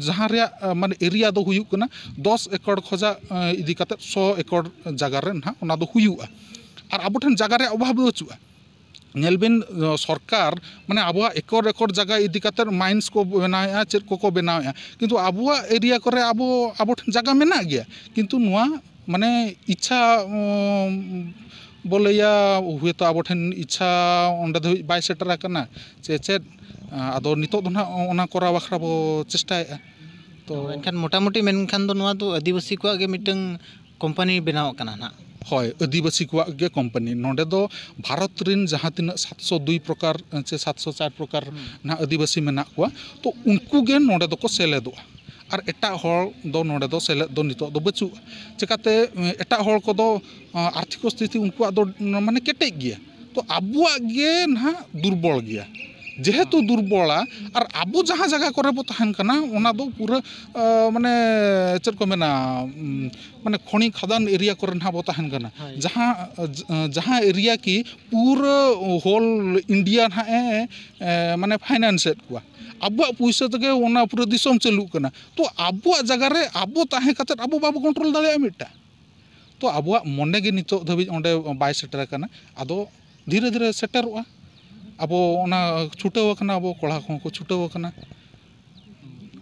ᱡᱟᱦᱟᱸ ᱨᱮᱭᱟᱜ ᱢᱟᱱᱮ ᱮᱨᱤᱭᱟ ᱫᱚ ᱦᱩᱭᱩᱜ ᱠᱟᱱᱟ ᱫᱚᱥ ᱮᱠᱚᱨ ᱠᱷᱚᱱᱟᱜ ᱤᱫᱤ ᱠᱟᱛᱮᱫ ᱥᱚ ᱮᱠᱚᱨ ᱡᱟᱭᱜᱟ ᱨᱮ ᱱᱟᱦᱟᱜ ᱚᱱᱟ ᱫᱚ ᱦᱩᱭᱩᱜᱼᱟ᱾ ᱟᱨ ᱟᱵᱚ ᱴᱷᱮᱱ ᱡᱟᱭᱜᱟ ᱨᱮᱭᱟᱜ ᱚᱵᱷᱟᱵᱽ ᱵᱟᱹᱪᱩᱜᱼᱟ᱾ ᱧᱮᱞ ᱵᱤᱱ, ᱥᱚᱨᱠᱟᱨ ᱢᱟᱱᱮ ᱟᱵᱚᱣᱟᱜ ᱮᱠᱚᱨ ᱮᱠᱚᱨ ᱡᱟᱭᱜᱟ ᱤᱫᱤ ᱠᱟᱛᱮᱫ ᱢᱟᱭᱤᱱᱥ ᱠᱚ ᱵᱮᱱᱟᱣᱮᱫᱼᱟ, ᱪᱮᱫ ᱠᱚᱠᱚ ᱵᱮᱱᱟᱣᱮᱫᱼᱟ, ᱠᱤᱱᱛᱩ ᱟᱵᱚᱣᱟᱜ ᱮᱨᱤᱭᱟ ᱠᱚᱨᱮ ᱟᱵᱚ ᱟᱵᱚ ᱴᱷᱮᱱ ᱡᱟᱭᱜᱟ ᱢᱮᱱᱟᱜ ᱜᱮᱭᱟ, ᱠᱤᱱᱛᱩ ᱱᱚᱣᱟ ᱢᱟᱱᱮ ᱤᱪᱪᱷᱟ ᱵᱚ ᱞᱟᱹᱭᱟ, ᱦᱚᱭᱛᱳ ᱟᱵᱚ ᱴᱷᱮᱱ ᱤᱪᱪᱷᱟ ᱚᱸᱰᱮ ᱫᱷᱟᱹᱵᱤᱡ ᱵᱟᱭ ᱥᱮᱴᱮᱨ ᱟᱠᱟᱱᱟ ᱥᱮ ᱪᱮᱫ? ᱟᱫᱚ ᱱᱤᱛᱚᱜ ᱫᱚ ᱱᱟᱦᱟᱜ ᱚᱱᱟ ᱠᱚᱨᱟᱣ ᱵᱟᱠᱷᱨᱟ ᱵᱚ ᱪᱮᱥᱴᱟᱭᱮᱫᱼᱟ᱾ ᱛᱚ ᱮᱱᱠᱷᱟᱱ ᱢᱚᱴᱟᱢᱩᱴᱤ ᱢᱮᱱᱠᱷᱟᱱ ᱫᱚ ᱱᱚᱣᱟ ᱫᱚ ᱟᱹᱫᱤᱵᱟᱹᱥᱤ ᱠᱚᱣᱟᱜ ᱜᱮ ᱢᱤᱫᱴᱟᱝ ᱠᱳᱢᱯᱟᱱᱤ ᱵᱮᱱᱟᱣ ᱠᱟᱱᱟ ᱱᱟᱦᱟᱜ᱾ ᱦᱳᱭ, ᱟᱹᱫᱤᱵᱟᱹᱥᱤ ᱠᱚᱣᱟᱜ ᱜᱮ ᱠᱳᱢᱯᱟᱱᱤ᱾ ᱱᱚᱰᱮ ᱫᱚ ᱵᱷᱟᱨᱚᱛ ᱨᱮᱱ ᱡᱟᱦᱟᱸ ᱛᱤᱱᱟᱹᱜ ᱥᱟᱛᱥᱚ ᱫᱩᱭ ᱯᱨᱚᱠᱟᱨ ᱥᱮ ᱥᱟᱛᱥᱚ ᱪᱟᱨ ᱯᱨᱚᱠᱟᱨ ᱱᱟᱦᱟᱜ ᱟᱹᱫᱤᱵᱟᱹᱥᱤ ᱢᱮᱱᱟᱜ ᱠᱚᱣᱟ, ᱛᱚ ᱩᱱᱠᱩ ᱜᱮ ᱱᱚᱰᱮ ᱫᱚᱠᱚ ᱥᱮᱞᱮᱫᱚᱜᱼᱟ᱾ ᱟᱨ ᱮᱴᱟᱜ ᱦᱚᱲ ᱫᱚ ᱱᱚᱰᱮ ᱫᱚ ᱥᱮᱞᱮᱫ ᱫᱚ ᱱᱤᱛᱚᱜ ᱫᱚ ᱵᱟᱹᱪᱩᱜᱼᱟ᱾ ᱪᱮᱠᱟᱛᱮ? ᱮᱴᱟᱜ ᱦᱚᱲ ᱠᱚᱫᱚ ᱟᱨᱛᱷᱤᱠ ᱥᱛᱷᱤᱛᱤ ᱩᱱᱠᱩᱣᱟᱜ ᱫᱚ ᱢᱟᱱᱮ ᱠᱮᱴᱮᱡ ᱜᱮᱭᱟ, ᱛᱚ ᱟᱵᱚᱣᱟᱜ ᱜᱮ ᱱᱟᱦᱟᱜ ᱫᱩᱨᱵᱚᱞ ᱜᱮᱭᱟ᱾ ᱡᱮᱦᱮᱛᱩ ᱫᱩᱨᱵᱚᱞᱟ, ᱟᱨ ᱟᱵᱚ ᱡᱟᱦᱟᱸ ᱡᱟᱭᱜᱟ ᱠᱚᱨᱮ ᱵᱚ ᱛᱟᱦᱮᱱ ᱠᱟᱱᱟ, ᱚᱱᱟ ᱫᱚ ᱯᱩᱨᱟᱹ, ᱟ, ᱢᱟᱱᱮ, ᱪᱮᱫ ᱠᱚ ᱢᱮᱱᱟ, ᱩᱢ, ᱢᱟᱱᱮ, ᱠᱷᱚᱱᱤ ᱠᱷᱟᱫᱟᱱ ᱮᱨᱤᱭᱟ ᱠᱚᱨᱮ ᱱᱟᱦᱟᱜ ᱵᱚ ᱛᱟᱦᱮᱱ ᱠᱟᱱᱟ᱾ ᱦᱳᱭ᱾ ᱡᱟᱦᱟᱸ, ᱡᱟᱦᱟᱸ ᱮᱨᱤᱭᱟ ᱠᱤ ᱯᱩᱨᱟᱹ ᱦᱳᱞ ᱤᱱᱰᱤᱭᱟ ᱱᱟᱦᱟᱜ ᱮ, ᱮ, ᱢᱟᱱᱮ, ᱯᱷᱟᱭᱱᱟᱱᱥ ᱮᱫ ᱠᱚᱣᱟ᱾ ᱟᱵᱚᱣᱟᱜ ᱯᱩᱭᱥᱟᱹ ᱛᱮᱜᱮ ᱚᱱᱟ ᱯᱩᱨᱟᱹ ᱫᱤᱥᱚᱢ ᱪᱟᱹᱞᱩᱜ ᱠᱟᱱᱟ᱾ ᱛᱚ, ᱟᱵᱚᱣᱟᱜ ᱡᱟᱭᱜᱟ ᱨᱮ ᱟᱵᱚ ᱛᱟᱦᱮᱸ ᱠᱟᱛᱮᱫ ᱟᱵᱚ ᱵᱟᱵᱚ ᱠᱚᱱᱴᱨᱳᱞ ᱫᱟᱲᱮᱭᱟᱜᱼᱟ ᱢᱤᱫᱴᱟᱝ᱾ ᱛᱚ, ᱟᱵᱚᱣᱟᱜ ᱢᱚᱱᱮ ᱜᱮ ᱱᱤᱛᱚᱜ ᱫᱷᱟᱹᱵᱤᱡ ᱚᱸᱰᱮ ᱵᱟᱭ ᱥᱮᱴᱮᱨ ᱟᱠᱟᱱᱟ᱾ ᱟᱫᱚ ᱫᱷᱤᱨᱮ ᱫᱷᱤᱨᱮ ᱥᱮᱴᱮᱨᱚᱜᱼᱟ᱾ ᱟᱵᱚ ᱚᱱᱟ ᱪᱷᱩᱴᱟᱹᱣ ᱟᱠᱟᱱᱟ, ᱟᱵᱚ ᱠᱚᱲᱟ ᱠᱚᱦᱚᱸ ᱠᱚ ᱪᱷᱩᱴᱟᱹᱣ ᱟᱠᱟᱱᱟ᱾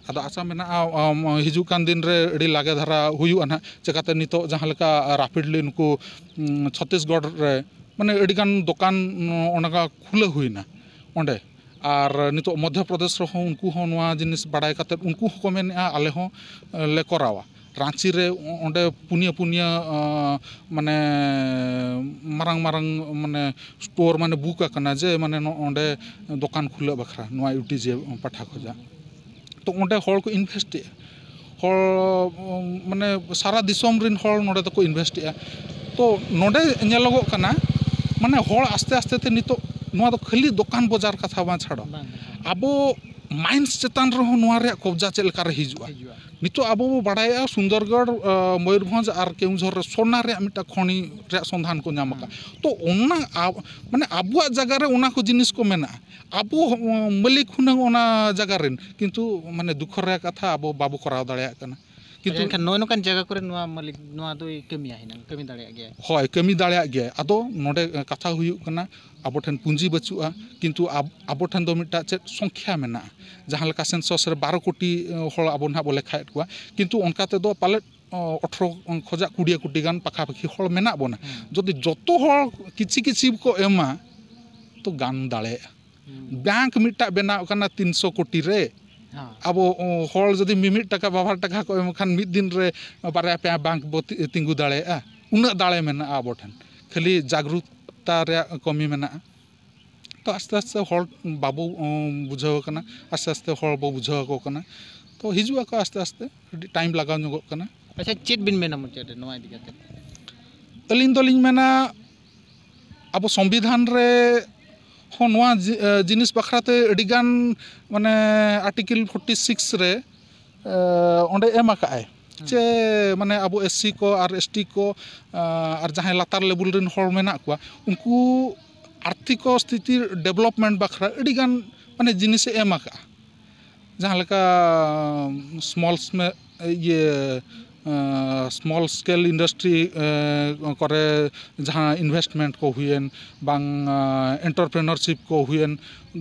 ᱟᱫᱚ ᱟᱥᱟ ᱢᱮᱱᱟᱜᱼᱟ, ᱟᱢ, ᱦᱤᱡᱩᱜ ᱠᱟᱱ ᱫᱤᱱ ᱨᱮ ᱟᱹᱰᱤ ᱞᱟᱜᱮ ᱫᱷᱟᱨᱟ ᱦᱩᱭᱩᱜᱼᱟ ᱱᱟᱦᱟᱜ᱾ ᱪᱮᱠᱟᱛᱮ ᱱᱤᱛᱚᱜ ᱡᱟᱦᱟᱸ ᱞᱮᱠᱟ rapidly ᱱᱩᱠᱩ, ᱩᱸ, ᱪᱷᱚᱛᱤᱥᱜᱚᱲ ᱨᱮ, ᱢᱟᱱᱮ, ᱟᱹᱰᱤᱜᱟᱱ ᱫᱚᱠᱟᱱ, ᱩᱸ, ᱚᱱᱠᱟ ᱠᱷᱩᱞᱟᱹᱣ ᱦᱩᱭᱱᱟ ᱚᱸᱰᱮ᱾ ᱟᱨ ᱱᱤᱛᱚᱜ ᱢᱚᱫᱽᱫᱷᱚ ᱯᱨᱚᱫᱮᱥ ᱨᱮᱦᱚᱸ ᱩᱱᱠᱩ ᱦᱚᱸ ᱱᱚᱣᱟ ᱡᱤᱱᱤᱥ ᱵᱟᱲᱟᱭ ᱠᱟᱛᱮᱫ ᱩᱱᱠᱩ ᱦᱚᱸᱠᱚ ᱢᱮᱱᱮᱫᱼᱟ, ᱟᱞᱮ ᱦᱚᱸ, ᱮ, ᱞᱮ ᱠᱚᱨᱟᱣᱟ᱾ ᱨᱟᱸᱪᱤ ᱨᱮ ᱚ-, ᱚᱸᱰᱮ ᱯᱩᱱᱭᱟᱹ ᱯᱩᱱᱭᱟᱹ, ᱟᱸ, ᱢᱟᱱᱮ, ᱢᱟᱨᱟᱝ ᱢᱟᱨᱟᱝ, ᱢᱟᱱᱮ, ᱥᱴᱳᱨ, ᱢᱟᱱᱮ, ᱵᱩᱠ ᱟᱠᱟᱱᱟ ᱡᱮ, ᱢᱟᱱᱮ, ᱱᱚ-, ᱚᱸᱰᱮ ᱫᱚᱠᱟᱱ ᱠᱷᱩᱞᱟᱹᱜ ᱵᱟᱠᱷᱨᱟ ᱱᱚᱣᱟ ᱤᱭᱩ ᱴᱤ ᱡᱮ ᱯᱟᱦᱴᱟ ᱠᱷᱚᱱᱟᱜ᱾ ᱛᱚ ᱚᱸᱰᱮ ᱦᱚᱲ ᱠᱚ ᱤᱱᱵᱷᱮᱥᱴ ᱮᱫᱼᱟ, ᱦᱚᱲ, ᱢᱟᱱᱮ, ᱥᱟᱨᱟ ᱫᱤᱥᱚᱢ ᱨᱮᱱ ᱦᱚᱲ ᱱᱚᱸᱰᱮ ᱫᱚᱠᱚ ᱤᱱᱵᱷᱮᱥᱴ ᱮᱫᱼᱟ᱾ ᱛᱚ ᱱᱚᱸᱰᱮ ᱧᱮᱞᱚᱜᱚᱜ ᱠᱟᱱᱟ, ᱢᱟᱱᱮ, ᱦᱚᱲ ᱟᱥᱛᱮ ᱟᱥᱛᱮ ᱛᱮ ᱱᱤᱛᱚᱜ ᱱᱚᱣᱟ ᱫᱚ ᱠᱷᱟᱹᱞᱤ ᱫᱚᱠᱟᱱ ᱵᱟᱡᱟᱨ ᱠᱟᱛᱷᱟ ᱵᱟᱝ ᱪᱷᱟᱲᱚ, ᱵᱟᱝ, ᱵᱟᱝ᱾ ᱟᱵᱚ ᱢᱟᱭᱤᱱᱰᱥ ᱪᱮᱛᱟᱱ ᱨᱮᱦᱚᱸ ᱱᱚᱣᱟ ᱨᱮᱭᱟᱜ ᱠᱚᱵᱽᱡᱟ ᱪᱮᱫ ᱞᱮᱠᱟ ᱨᱮ ᱦᱤᱡᱩᱜᱼᱟ᱾ ᱦᱤᱡᱩᱜᱼᱟ᱾ ᱱᱤᱛᱚᱜ ᱟᱵᱚ ᱵᱚ ᱵᱟᱲᱟᱭᱮᱫᱼᱟ, ᱥᱩᱱᱫᱚᱨᱜᱚᱲ, ᱟᱸ, ᱢᱚᱭᱩᱨᱵᱷᱚᱸᱡᱽ ᱟᱨ ᱠᱮᱣᱩᱡᱷᱚᱨ ᱨᱮ ᱥᱚᱱᱟ ᱨᱮᱭᱟᱜ ᱢᱤᱫᱴᱟᱝ ᱠᱷᱚᱱᱤ ᱨᱮᱭᱟᱜ ᱥᱚᱱᱫᱷᱟᱱ ᱠᱚ ᱧᱟᱢ ᱟᱠᱟᱫ᱾ ᱦᱮᱸ᱾ ᱛᱚ ᱚᱱᱟ ᱟᱵ-, ᱢᱟᱱᱮ, ᱟᱵᱚᱣᱟᱜ ᱡᱟᱭᱜᱟ ᱨᱮ ᱚᱱᱟ ᱠᱚ ᱡᱤᱱᱤᱥ ᱠᱚ ᱢᱮᱱᱟᱜᱼᱟ᱾ ᱟᱵᱚ, ᱩᱸ, ᱢᱟᱹᱞᱤᱠ ᱦᱩᱱᱟᱹᱝ ᱚᱱᱟ ᱡᱟᱭᱜᱟ ᱨᱮᱱ, ᱠᱤᱱᱛᱩ, ᱢᱟᱱᱮ, ᱫᱩᱠᱷᱚ ᱨᱮᱭᱟᱜ ᱠᱟᱛᱷᱟ, ᱟᱵᱚ ᱵᱟᱵᱚ ᱠᱚᱨᱟᱣ ᱫᱟᱲᱮᱭᱟᱜ ᱠᱟᱱᱟ᱾ ᱠᱤᱱᱛᱩ ᱮᱱᱠᱷᱟᱱ ᱱᱚᱜᱼᱚᱭ ᱱᱚᱝᱠᱟᱱ ᱡᱟᱭᱜᱟ ᱠᱚᱨᱮ ᱱᱚᱣᱟ ᱢᱟᱹᱞᱤᱠ, ᱱᱚᱣᱟ ᱫᱚᱭ ᱠᱟᱹᱢᱤᱭᱟ ᱦᱩᱱᱟᱹᱝ, ᱠᱟᱹᱢᱤ ᱫᱟᱲᱮᱭᱟᱜ ᱜᱮᱭᱟᱭ᱾ ᱦᱳᱭ, ᱠᱟᱹᱢᱤ ᱫᱟᱲᱮᱭᱟᱜ ᱜᱮᱭᱟᱭ᱾ ᱟᱫᱚ ᱱᱚᱰᱮ, ᱮ, ᱠᱟᱛᱷᱟ ᱦᱩᱭᱩᱜ ᱠᱟᱱᱟ, ᱟᱵᱚ ᱴᱷᱮᱱ ᱯᱩᱸᱡᱤ ᱵᱟᱹᱪᱩᱜᱼᱟ, ᱠᱤᱱᱛᱩ ᱟᱵ-, ᱟᱵᱚ ᱴᱷᱮᱱ ᱫᱚ ᱢᱤᱫᱴᱟᱝ ᱪᱮᱫ ᱥᱚᱝᱠᱷᱭᱟ ᱢᱮᱱᱟᱜᱼᱟ᱾ ᱡᱟᱦᱟᱸ ᱞᱮᱠᱟ ᱥᱮᱱᱥᱚᱥ ᱨᱮ ᱵᱟᱨᱚ ᱠᱳᱴᱤ, ᱮ, ᱦᱚᱲ ᱟᱵᱚ ᱱᱟᱦᱟᱜ ᱵᱚ ᱞᱮᱠᱷᱟᱭᱮᱫ ᱠᱚᱣᱟ, ᱠᱤᱱᱛᱩ ᱚᱱᱠᱟ ᱛᱮᱫᱚ ᱯᱟᱞᱮᱫ, ᱚ, ᱟᱴᱷᱨᱚ ᱠᱷᱚᱱᱟᱜ ᱠᱩᱲᱤ ᱠᱳᱴᱤ ᱜᱟᱱ ᱯᱟᱠᱷᱟᱯᱟᱠᱷᱤ ᱦᱚᱲ ᱢᱮᱱᱟᱜ ᱵᱚᱱᱟ᱾ ᱦᱮᱸ᱾ ᱡᱩᱫᱤ ᱡᱚᱛᱚ ᱦᱚᱲ ᱠᱤᱪᱷᱤ ᱠᱤᱪᱷᱤ ᱠᱚ ᱮᱢᱟ, ᱛᱚ ᱜᱟᱱ ᱫᱟᱲᱮᱭᱟᱜᱼᱟ᱾ ᱦᱩᱸ᱾ ᱵᱮᱝᱠ ᱢᱤᱫᱴᱟᱝ ᱵᱮᱱᱟᱣ ᱠᱟᱱᱟ ᱛᱤᱱᱥᱚ ᱠᱳᱴᱤ ᱨᱮ᱾ ᱦᱮᱸ᱾ ᱟᱵᱚ, ᱚ, ᱦᱚᱲ ᱡᱩᱫᱤ ᱢᱤᱢᱤᱫ ᱴᱟᱠᱟ, ᱵᱟᱨ ᱴᱟᱠᱟ ᱠᱚ ᱮᱢ ᱠᱷᱟᱱ, ᱢᱤᱫ ᱫᱤᱱ ᱨᱮ ᱵᱟᱨᱭᱟ ᱯᱮᱭᱟ ᱵᱮᱝᱠ ᱵᱚ ᱛᱤ-, ᱛᱤᱸᱜᱩ ᱫᱟᱲᱮᱭᱟᱜᱼᱟ᱾ ᱩᱱᱟᱹᱜ ᱫᱟᱲᱮ ᱢᱮᱱᱟᱜᱼᱟ ᱟᱵᱚ ᱴᱷᱮᱱ᱾ ᱠᱷᱟᱹᱞᱤ ᱡᱟᱜᱽᱨᱩᱠᱛᱟ ᱨᱮᱭᱟᱜ ᱠᱚᱢᱤ ᱢᱮᱱᱟᱜᱼᱟ᱾ ᱛᱚ ᱟᱥᱛᱮ ᱟᱥᱛᱮ ᱦᱚᱲ ᱵᱟᱵᱚ, ᱚ, ᱵᱩᱡᱷᱟᱹᱣ ᱠᱟᱱᱟ, ᱟᱥᱛᱮ ᱟᱥᱛᱮ ᱦᱚᱲ ᱵᱚ ᱵᱩᱡᱷᱟᱹᱣ ᱟᱠᱚ ᱠᱟᱱᱟ᱾ ᱛᱚ ᱦᱤᱡᱩᱜ ᱟᱠᱚ ᱟᱥᱛᱮ ᱟᱥᱛᱮ, ᱟᱹᱰᱤ ᱴᱟᱭᱤᱢ ᱞᱟᱜᱟᱣ ᱧᱚᱜᱚᱜ ᱠᱟᱱᱟ᱾ ᱟᱪᱪᱷᱟ, ᱪᱮᱫ ᱵᱤᱱ ᱢᱮᱱᱟ ᱢᱩᱪᱟᱹᱫ ᱨᱮ ᱱᱚᱣᱟ ᱤᱫᱤ ᱠᱟᱛᱮ? ᱟᱹᱞᱤᱧ ᱫᱚᱞᱤᱧ ᱢᱮᱱᱟ, ᱟᱵᱚ ᱥᱚᱝᱵᱤᱫᱷᱟᱱ ᱨᱮ ᱦᱚᱸ ᱱᱚᱣᱟ ᱡᱤ- ᱮ, ᱡᱤᱱᱤᱥ ᱵᱟᱠᱷᱨᱟ ᱛᱮ ᱟᱹᱰᱤ ᱜᱟᱱ ᱢᱟᱱᱮ ᱟᱨᱴᱤᱠᱮᱞ ᱯᱷᱳᱨᱴᱤ ᱥᱤᱠᱥ ᱨᱮ ᱮ, ᱚᱸᱰᱮ ᱮᱢ ᱟᱠᱟᱫᱼᱟᱭ ᱡᱮ ᱢᱟᱱᱮ ᱟᱵᱚ ᱮᱥ ᱥᱤ ᱠᱚ ᱟᱨ ᱮᱥ ᱴᱤ ᱠᱚ ᱟᱨ ᱡᱟᱦᱟᱸᱭ ᱞᱟᱛᱟᱨ ᱞᱮᱵᱮᱞ ᱨᱮᱱ ᱦᱚᱲ ᱢᱮᱱᱟᱜ ᱠᱚᱣᱟ, ᱩᱱᱠᱩ ᱟᱨᱛᱷᱤᱠ ᱥᱛᱷᱤᱛᱤ ᱰᱮᱵᱷᱞᱚᱯᱢᱮᱱᱴ ᱵᱟᱠᱷᱨᱟ ᱟᱹᱰᱤ ᱜᱟᱱ ᱢᱟᱱᱮ ᱡᱤᱱᱤᱥᱮ ᱮᱢ ᱟᱠᱟᱫᱼᱟ᱾ ᱡᱟᱦᱟᱸ ᱞᱮᱠᱟ ᱥᱢᱚᱞ ᱤᱭᱟᱹ ᱥᱢᱚᱞ ᱥᱠᱮᱞ ᱤᱱᱰᱟᱥᱴᱨᱤ ᱠᱚᱨᱮ ᱡᱟᱦᱟᱸ ᱤᱱᱵᱷᱮᱥᱴᱢᱮᱱᱴ ᱠᱚ ᱦᱩᱭᱮᱱ, ᱵᱟᱝ ᱮᱱᱴᱟᱨᱯᱨᱮᱱᱚᱨᱥᱤᱯ ᱠᱚ ᱦᱩᱭᱮᱱ,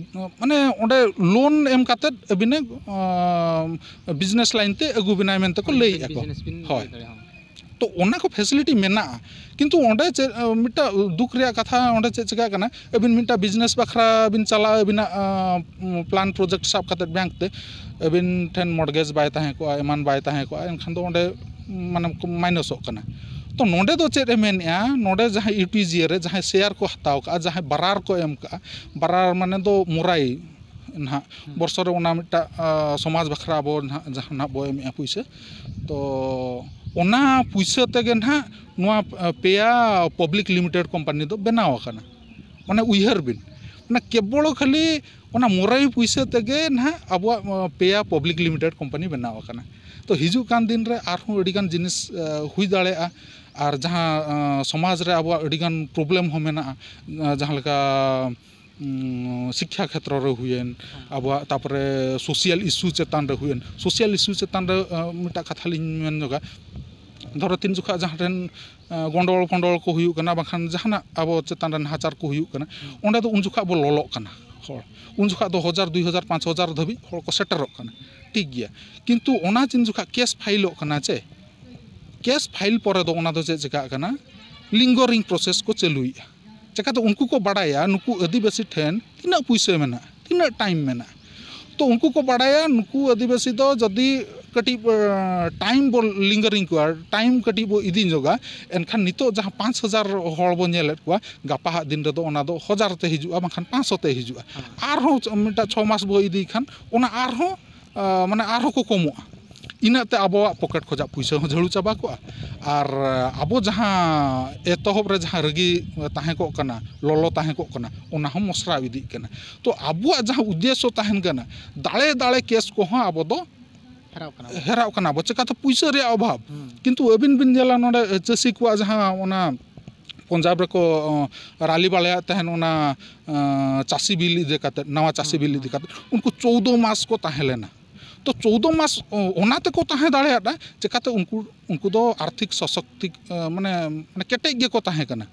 ᱢᱟᱱᱮ ᱚᱸᱰᱮ ᱞᱳᱱ ᱮᱢ ᱠᱟᱛᱮᱫ ᱟᱹᱵᱤᱱᱮ ᱵᱤᱡᱽᱱᱮᱥ ᱞᱟᱭᱤᱱ ᱛᱮ ᱟᱹᱜᱩ ᱵᱮᱱᱟᱭ ᱢᱮᱱᱛᱮ ᱠᱚ ᱞᱟᱹᱭᱮᱫᱼᱟ ᱠᱚ᱾ ᱵᱤᱡᱽᱱᱮᱥ ᱵᱤᱱ ᱦᱳᱭ᱾ ᱞᱟᱹᱭ ᱫᱟᱲᱮᱭᱟᱜᱼᱟ᱾ ᱛᱚ ᱚᱱᱟ ᱠᱚ ᱯᱷᱮᱥᱤᱞᱤᱴᱤ ᱢᱮᱱᱟᱜᱼᱟ, ᱠᱤᱱᱛᱩ ᱚᱸᱰᱮ ᱪᱮᱫ ᱢᱤᱫᱴᱟᱝ ᱫᱩᱠ ᱨᱮᱭᱟᱜ ᱠᱟᱛᱷᱟ, ᱚᱸᱰᱮ ᱪᱮᱫ ᱪᱤᱠᱟᱹᱜ ᱠᱟᱱᱟ, ᱟᱹᱵᱤᱱ ᱢᱤᱫᱴᱟᱝ ᱵᱤᱡᱽᱱᱮᱥ ᱵᱟᱠᱷᱨᱟ ᱵᱤᱱ ᱪᱟᱞᱟᱜᱼᱟ, ᱟᱹᱵᱤᱱᱟᱜ ᱯᱞᱟᱱ ᱯᱨᱚᱡᱮᱠᱴ ᱥᱟᱵ ᱠᱟᱛᱮᱫ ᱵᱮᱝᱠ ᱛᱮ, ᱟᱹᱵᱤᱱ ᱴᱷᱮᱱ ᱢᱚᱰᱜᱮᱡᱽ ᱵᱟᱭ ᱛᱟᱦᱮᱸ ᱠᱚᱜᱼᱟ, ᱮᱢᱟᱱ ᱵᱟᱭ ᱛᱟᱦᱮᱸ ᱠᱚᱜᱼᱟ, ᱮᱱᱠᱷᱟᱱ ᱫᱚ ᱚᱸᱰᱮ ᱢᱟᱱᱮ ᱢᱟᱭᱱᱚᱥᱚᱜ ᱠᱟᱱᱟ᱾ ᱛᱚ ᱱᱚᱸᱰᱮ ᱫᱚ ᱪᱮᱫ ᱮ ᱢᱮᱱᱮᱫᱼᱟ, ᱱᱚᱸᱰᱮ ᱡᱟᱦᱟᱸ ᱤᱭᱩ ᱴᱤ ᱡᱤ ᱮ ᱨᱮ ᱡᱟᱦᱟᱸᱭ ᱥᱮᱭᱟᱨ ᱠᱚ ᱦᱟᱛᱟᱣ ᱠᱟᱜᱼᱟ, ᱡᱟᱦᱟᱸᱭ ᱵᱟᱨᱟᱨ ᱠᱚ ᱮᱢ ᱠᱟᱜᱼᱟ, ᱵᱟᱨᱟᱨ ᱢᱟᱱᱮ ᱫᱚ ᱢᱳᱨᱟᱭ ᱱᱟᱦᱟᱜ ᱵᱚᱨᱥᱚ ᱨᱮ ᱚᱱᱟ ᱢᱤᱫᱴᱟᱜ ᱥᱚᱢᱟᱡᱽ ᱵᱟᱠᱷᱨᱟ ᱟᱵᱚ ᱱᱟᱦᱟᱜ ᱡᱟᱦᱟᱸ ᱱᱟᱦᱟᱜ ᱵᱚ ᱮᱢᱮᱜᱼᱟ ᱯᱩᱭᱥᱟᱹ, ᱛᱚ ᱚᱱᱟ ᱯᱩᱭᱥᱟᱹ ᱛᱮᱜᱮ ᱱᱟᱦᱟᱜ ᱱᱚᱣᱟ ᱯᱮᱭᱟ ᱯᱟᱵᱽᱞᱤᱠ ᱞᱤᱢᱤᱴᱮᱰ ᱠᱳᱢᱯᱟᱱᱤ ᱫᱚ ᱵᱮᱱᱟᱣ ᱟᱠᱟᱱᱟ᱾ ᱢᱟᱱᱮ ᱩᱭᱦᱟᱹᱨ ᱵᱤᱱ, ᱚᱱᱟ ᱠᱮᱵᱚᱞ ᱠᱷᱟᱹᱞᱤ ᱚᱱᱟ ᱢᱳᱨᱟᱭ ᱯᱩᱭᱥᱟᱹ ᱛᱮᱜᱮ ᱱᱟᱦᱟᱜ ᱟᱵᱚᱣᱟᱜ ᱯᱮᱭᱟ ᱯᱟᱵᱽᱞᱤᱠ ᱞᱤᱢᱤᱴᱮᱰ ᱠᱳᱢᱯᱟᱱᱤ ᱵᱮᱱᱟᱣ ᱟᱠᱟᱱᱟ᱾ ᱛᱚ ᱦᱤᱡᱩᱜ ᱠᱟᱱ ᱫᱤᱱ ᱨᱮ ᱟᱨᱦᱚᱸ ᱟᱹᱰᱤᱜᱟᱱ ᱡᱤᱱᱤᱥ ᱦᱩᱭ ᱫᱟᱲᱮᱭᱟᱜᱼᱟ᱾ ᱟᱨ ᱡᱟᱦᱟᱸ ᱥᱚᱢᱟᱡᱽ ᱨᱮ ᱟᱵᱚᱣᱟᱜ ᱟᱹᱰᱤᱜᱟᱱ ᱯᱨᱚᱵᱞᱮᱢ ᱦᱚᱸ ᱢᱮᱱᱟᱜᱼᱟ, ᱡᱟᱦᱟᱸ ᱞᱮᱠᱟ ᱥᱤᱠᱠᱷᱟ ᱠᱷᱮᱛᱨᱚ ᱨᱮ ᱦᱩᱭᱮᱱ, ᱟᱵᱚᱣᱟᱜ ᱛᱟᱨᱯᱚᱨᱮ ᱥᱳᱥᱤᱭᱟᱞ ᱤᱥᱩ ᱪᱮᱛᱟᱱ ᱨᱮ ᱦᱩᱭᱮᱱ, ᱥᱳᱥᱤᱭᱟᱞ ᱤᱥᱩ ᱪᱮᱛᱟᱱ ᱨᱮ ᱢᱤᱫᱴᱟᱜ ᱠᱟᱛᱷᱟ ᱞᱤᱧ ᱢᱮᱱ ᱧᱚᱜᱟ᱾ ᱫᱷᱚᱨᱚ ᱛᱤᱱ ᱡᱚᱠᱷᱟ ᱡᱟᱦᱟᱸ ᱴᱷᱮᱱ ᱜᱚᱸᱰᱚᱜᱚᱲ ᱯᱷᱚᱸᱰᱚᱜᱚᱲ ᱠᱚ ᱦᱩᱭᱩᱜ ᱠᱟᱱᱟ, ᱵᱟᱝᱠᱷᱟᱱ ᱡᱟᱦᱟᱱᱟᱜ ᱟᱵᱚ ᱪᱮᱛᱟᱱ ᱨᱮ ᱱᱟᱦᱟᱪᱟᱨ ᱠᱚ ᱦᱩᱭᱩᱜ ᱠᱟᱱᱟ, ᱚᱸᱰᱮ ᱫᱚ ᱩᱱ ᱡᱚᱠᱷᱟ ᱵᱚ ᱞᱚᱞᱚᱜ ᱠᱟᱱᱟ ᱦᱚᱲ᱾ ᱩᱱ ᱡᱚᱠᱷᱟ ᱫᱚ ᱦᱟᱡᱟᱨ, ᱫᱩᱭ ᱦᱟᱡᱟᱨ, ᱯᱟᱸᱪ ᱦᱟᱡᱟᱨ ᱫᱷᱟᱹᱵᱤᱡ ᱦᱚᱲ ᱠᱚ ᱥᱮᱴᱮᱨᱚᱜ ᱠᱟᱱᱟ, ᱴᱷᱤᱠ ᱜᱮᱭᱟ᱾ ᱠᱤᱱᱛᱩ ᱚᱱᱟ ᱛᱤᱱ ᱡᱚᱠᱷᱟ ᱠᱮᱥ ᱯᱷᱟᱭᱤᱞᱚᱜ ᱠᱟᱱᱟ ᱪᱮ, ᱠᱮᱥ ᱯᱷᱟᱭᱤᱞ ᱯᱚᱨᱮ ᱫᱚ ᱚᱱᱟ ᱫᱚ ᱪᱮᱫ ᱪᱤᱠᱟᱹᱜ ᱠᱟᱱᱟ, ᱞᱤᱝᱜᱟᱨᱤᱝ ᱯᱨᱚᱥᱮᱥ ᱠᱚ ᱪᱟᱹᱞᱩᱭᱮᱫᱼᱟ᱾ ᱪᱤᱠᱟᱹᱛᱮ ᱩᱱᱠᱩ ᱠᱚ ᱵᱟᱲᱟᱭᱟ ᱱᱩᱠᱩ ᱟᱹᱫᱤᱵᱟᱹᱥᱤ ᱴᱷᱮᱱ ᱛᱤᱱᱟᱹᱜ ᱯᱩᱭᱥᱟᱹ ᱢᱮᱱᱟᱜᱼᱟ, ᱛᱤᱱᱟᱹᱜ ᱴᱟᱭᱤᱢ ᱢᱮᱱᱟᱜᱼᱟ᱾ ᱛᱚ ᱩᱱᱠᱩ ᱠᱚ ᱵᱟᱲᱟᱭᱟ ᱱᱩᱠᱩ ᱟᱹᱫᱤᱵᱟᱹᱥᱤ ᱫᱚ ᱡᱩᱫᱤ ᱠᱟᱹᱴᱤᱡ ᱴᱟᱭᱤᱢ ᱵᱚ ᱞᱤᱝᱜᱟᱨᱤᱝ ᱠᱚᱣᱟ, ᱴᱟᱭᱤᱢ ᱠᱟᱹᱴᱤᱡ ᱵᱚ ᱤᱫᱤ ᱧᱚᱜᱟ, ᱮᱱᱠᱷᱟᱱ ᱱᱤᱛᱚᱜ ᱡᱟᱦᱟᱸ ᱯᱟᱸᱪ ᱦᱟᱡᱟᱨ ᱦᱚᱲ ᱵᱚ ᱧᱮᱞᱮᱫ ᱠᱚᱣᱟ, ᱜᱟᱯᱟ ᱦᱟᱜ ᱫᱤᱱ ᱨᱮᱫᱚ ᱚᱱᱟ ᱫᱚ ᱦᱟᱡᱟᱨ ᱛᱮ ᱦᱤᱡᱩᱜᱼᱟ, ᱵᱟᱝᱠᱷᱟᱱ ᱯᱟᱸᱪᱥᱚ ᱛᱮ ᱦᱤᱡᱩᱜᱼᱟ᱾ ᱟᱨᱦᱚᱸ ᱢᱤᱫᱴᱟᱝ ᱪᱷᱚ ᱢᱟᱥ ᱵᱚ ᱤᱫᱤᱭ ᱠᱷᱟᱱ ᱚᱱᱟ ᱟᱨᱦᱚᱸ ᱢᱟᱱᱮ ᱟᱨᱦᱚᱸ ᱠᱚ ᱠᱚᱢᱚᱜᱼᱟ᱾ ᱤᱱᱟᱹᱜ ᱛᱮ ᱟᱵᱚᱣᱟᱜ ᱯᱚᱠᱮᱴ ᱠᱷᱚᱱᱟᱜ ᱯᱩᱭᱥᱟᱹ ᱦᱚᱸ ᱡᱷᱟᱹᱲᱩ ᱪᱟᱵᱟ ᱠᱚᱜᱼᱟ᱾ ᱟᱨ ᱟᱵᱚ ᱡᱟᱦᱟᱸ ᱮᱛᱚᱦᱚᱵ ᱨᱮ ᱡᱟᱦᱟᱸ ᱨᱟᱹᱜᱤ ᱛᱟᱦᱮᱸ ᱠᱚᱜ ᱠᱟᱱᱟ, ᱞᱚᱞᱚ ᱛᱟᱦᱮᱸ ᱠᱚᱜ ᱠᱟᱱᱟ, ᱚᱱᱟ ᱦᱚᱸ ᱢᱚᱥᱨᱟᱣ ᱤᱫᱤᱜ ᱠᱟᱱᱟ᱾ ᱛᱚ ᱟᱵᱚᱣᱟᱜ ᱡᱟᱦᱟᱸ ᱩᱫᱽᱫᱮᱥᱥᱚ ᱛᱟᱦᱮᱱ ᱠᱟᱱᱟ, ᱫᱟᱲᱮ ᱫᱟᱲᱮ ᱠᱮᱥ ᱠᱚᱦᱚᱸ ᱟᱵᱚ ᱫᱚ ᱦᱮᱨᱟᱣ ᱠᱟᱱᱟ ᱵᱚᱱ᱾ ᱦᱮᱨᱟᱣ ᱠᱟᱱᱟ ᱵᱚ, ᱪᱮᱠᱟᱛᱮ ᱯᱩᱭᱥᱟᱹ ᱨᱮᱭᱟᱜ ᱚᱵᱷᱟᱵᱽ᱾ ᱦᱩᱸ᱾ ᱠᱤᱱᱛᱩ ᱟᱹᱵᱤᱱ ᱵᱤᱱ ᱧᱮᱞᱟ ᱱᱚᱰᱮ ᱪᱟᱹᱥᱤ ᱠᱚᱣᱟᱜ ᱡᱟᱦᱟᱸ ᱚᱱᱟ ᱯᱚᱧᱡᱟᱵᱽ ᱨᱮᱠᱚ, ᱚ, ᱨᱟᱞᱤ ᱵᱟᱲᱟᱭᱮᱫ ᱛᱟᱦᱮᱱ ᱚᱱᱟ, ᱚ, ᱪᱟᱹᱥᱤ ᱵᱤᱞ ᱤᱫᱤ ᱠᱟᱛᱮᱫ, ᱱᱟᱣᱟ ᱪᱟᱹᱥᱤ ᱦᱩᱸ, ᱵᱤᱞ ᱤᱫᱤ ᱦᱩᱸ᱾ ᱠᱟᱛᱮᱫ, ᱩᱱᱠᱩ ᱪᱳᱫᱚ ᱢᱟᱥ ᱠᱚ ᱛᱟᱦᱮᱸ ᱞᱮᱱᱟ᱾ ᱛᱚ ᱪᱳᱫᱚ ᱢᱟᱥ, ᱚ, ᱚᱱᱟ ᱛᱮᱠᱚ ᱛᱟᱦᱮᱸ ᱫᱟᱲᱮᱭᱟᱫᱟ, ᱪᱮᱠᱟᱛᱮ ᱩᱱᱠᱩ, ᱩᱱᱠᱩ ᱫᱚ ᱟᱨᱛᱷᱤᱠ ᱥᱚᱥᱚᱠᱛᱤ, ᱚ, ᱢᱟᱱᱮ, ᱢᱟᱱᱮ ᱠᱮᱴᱮᱡ ᱜᱮᱠᱚ ᱛᱟᱦᱮᱸ ᱠᱟᱱᱟ᱾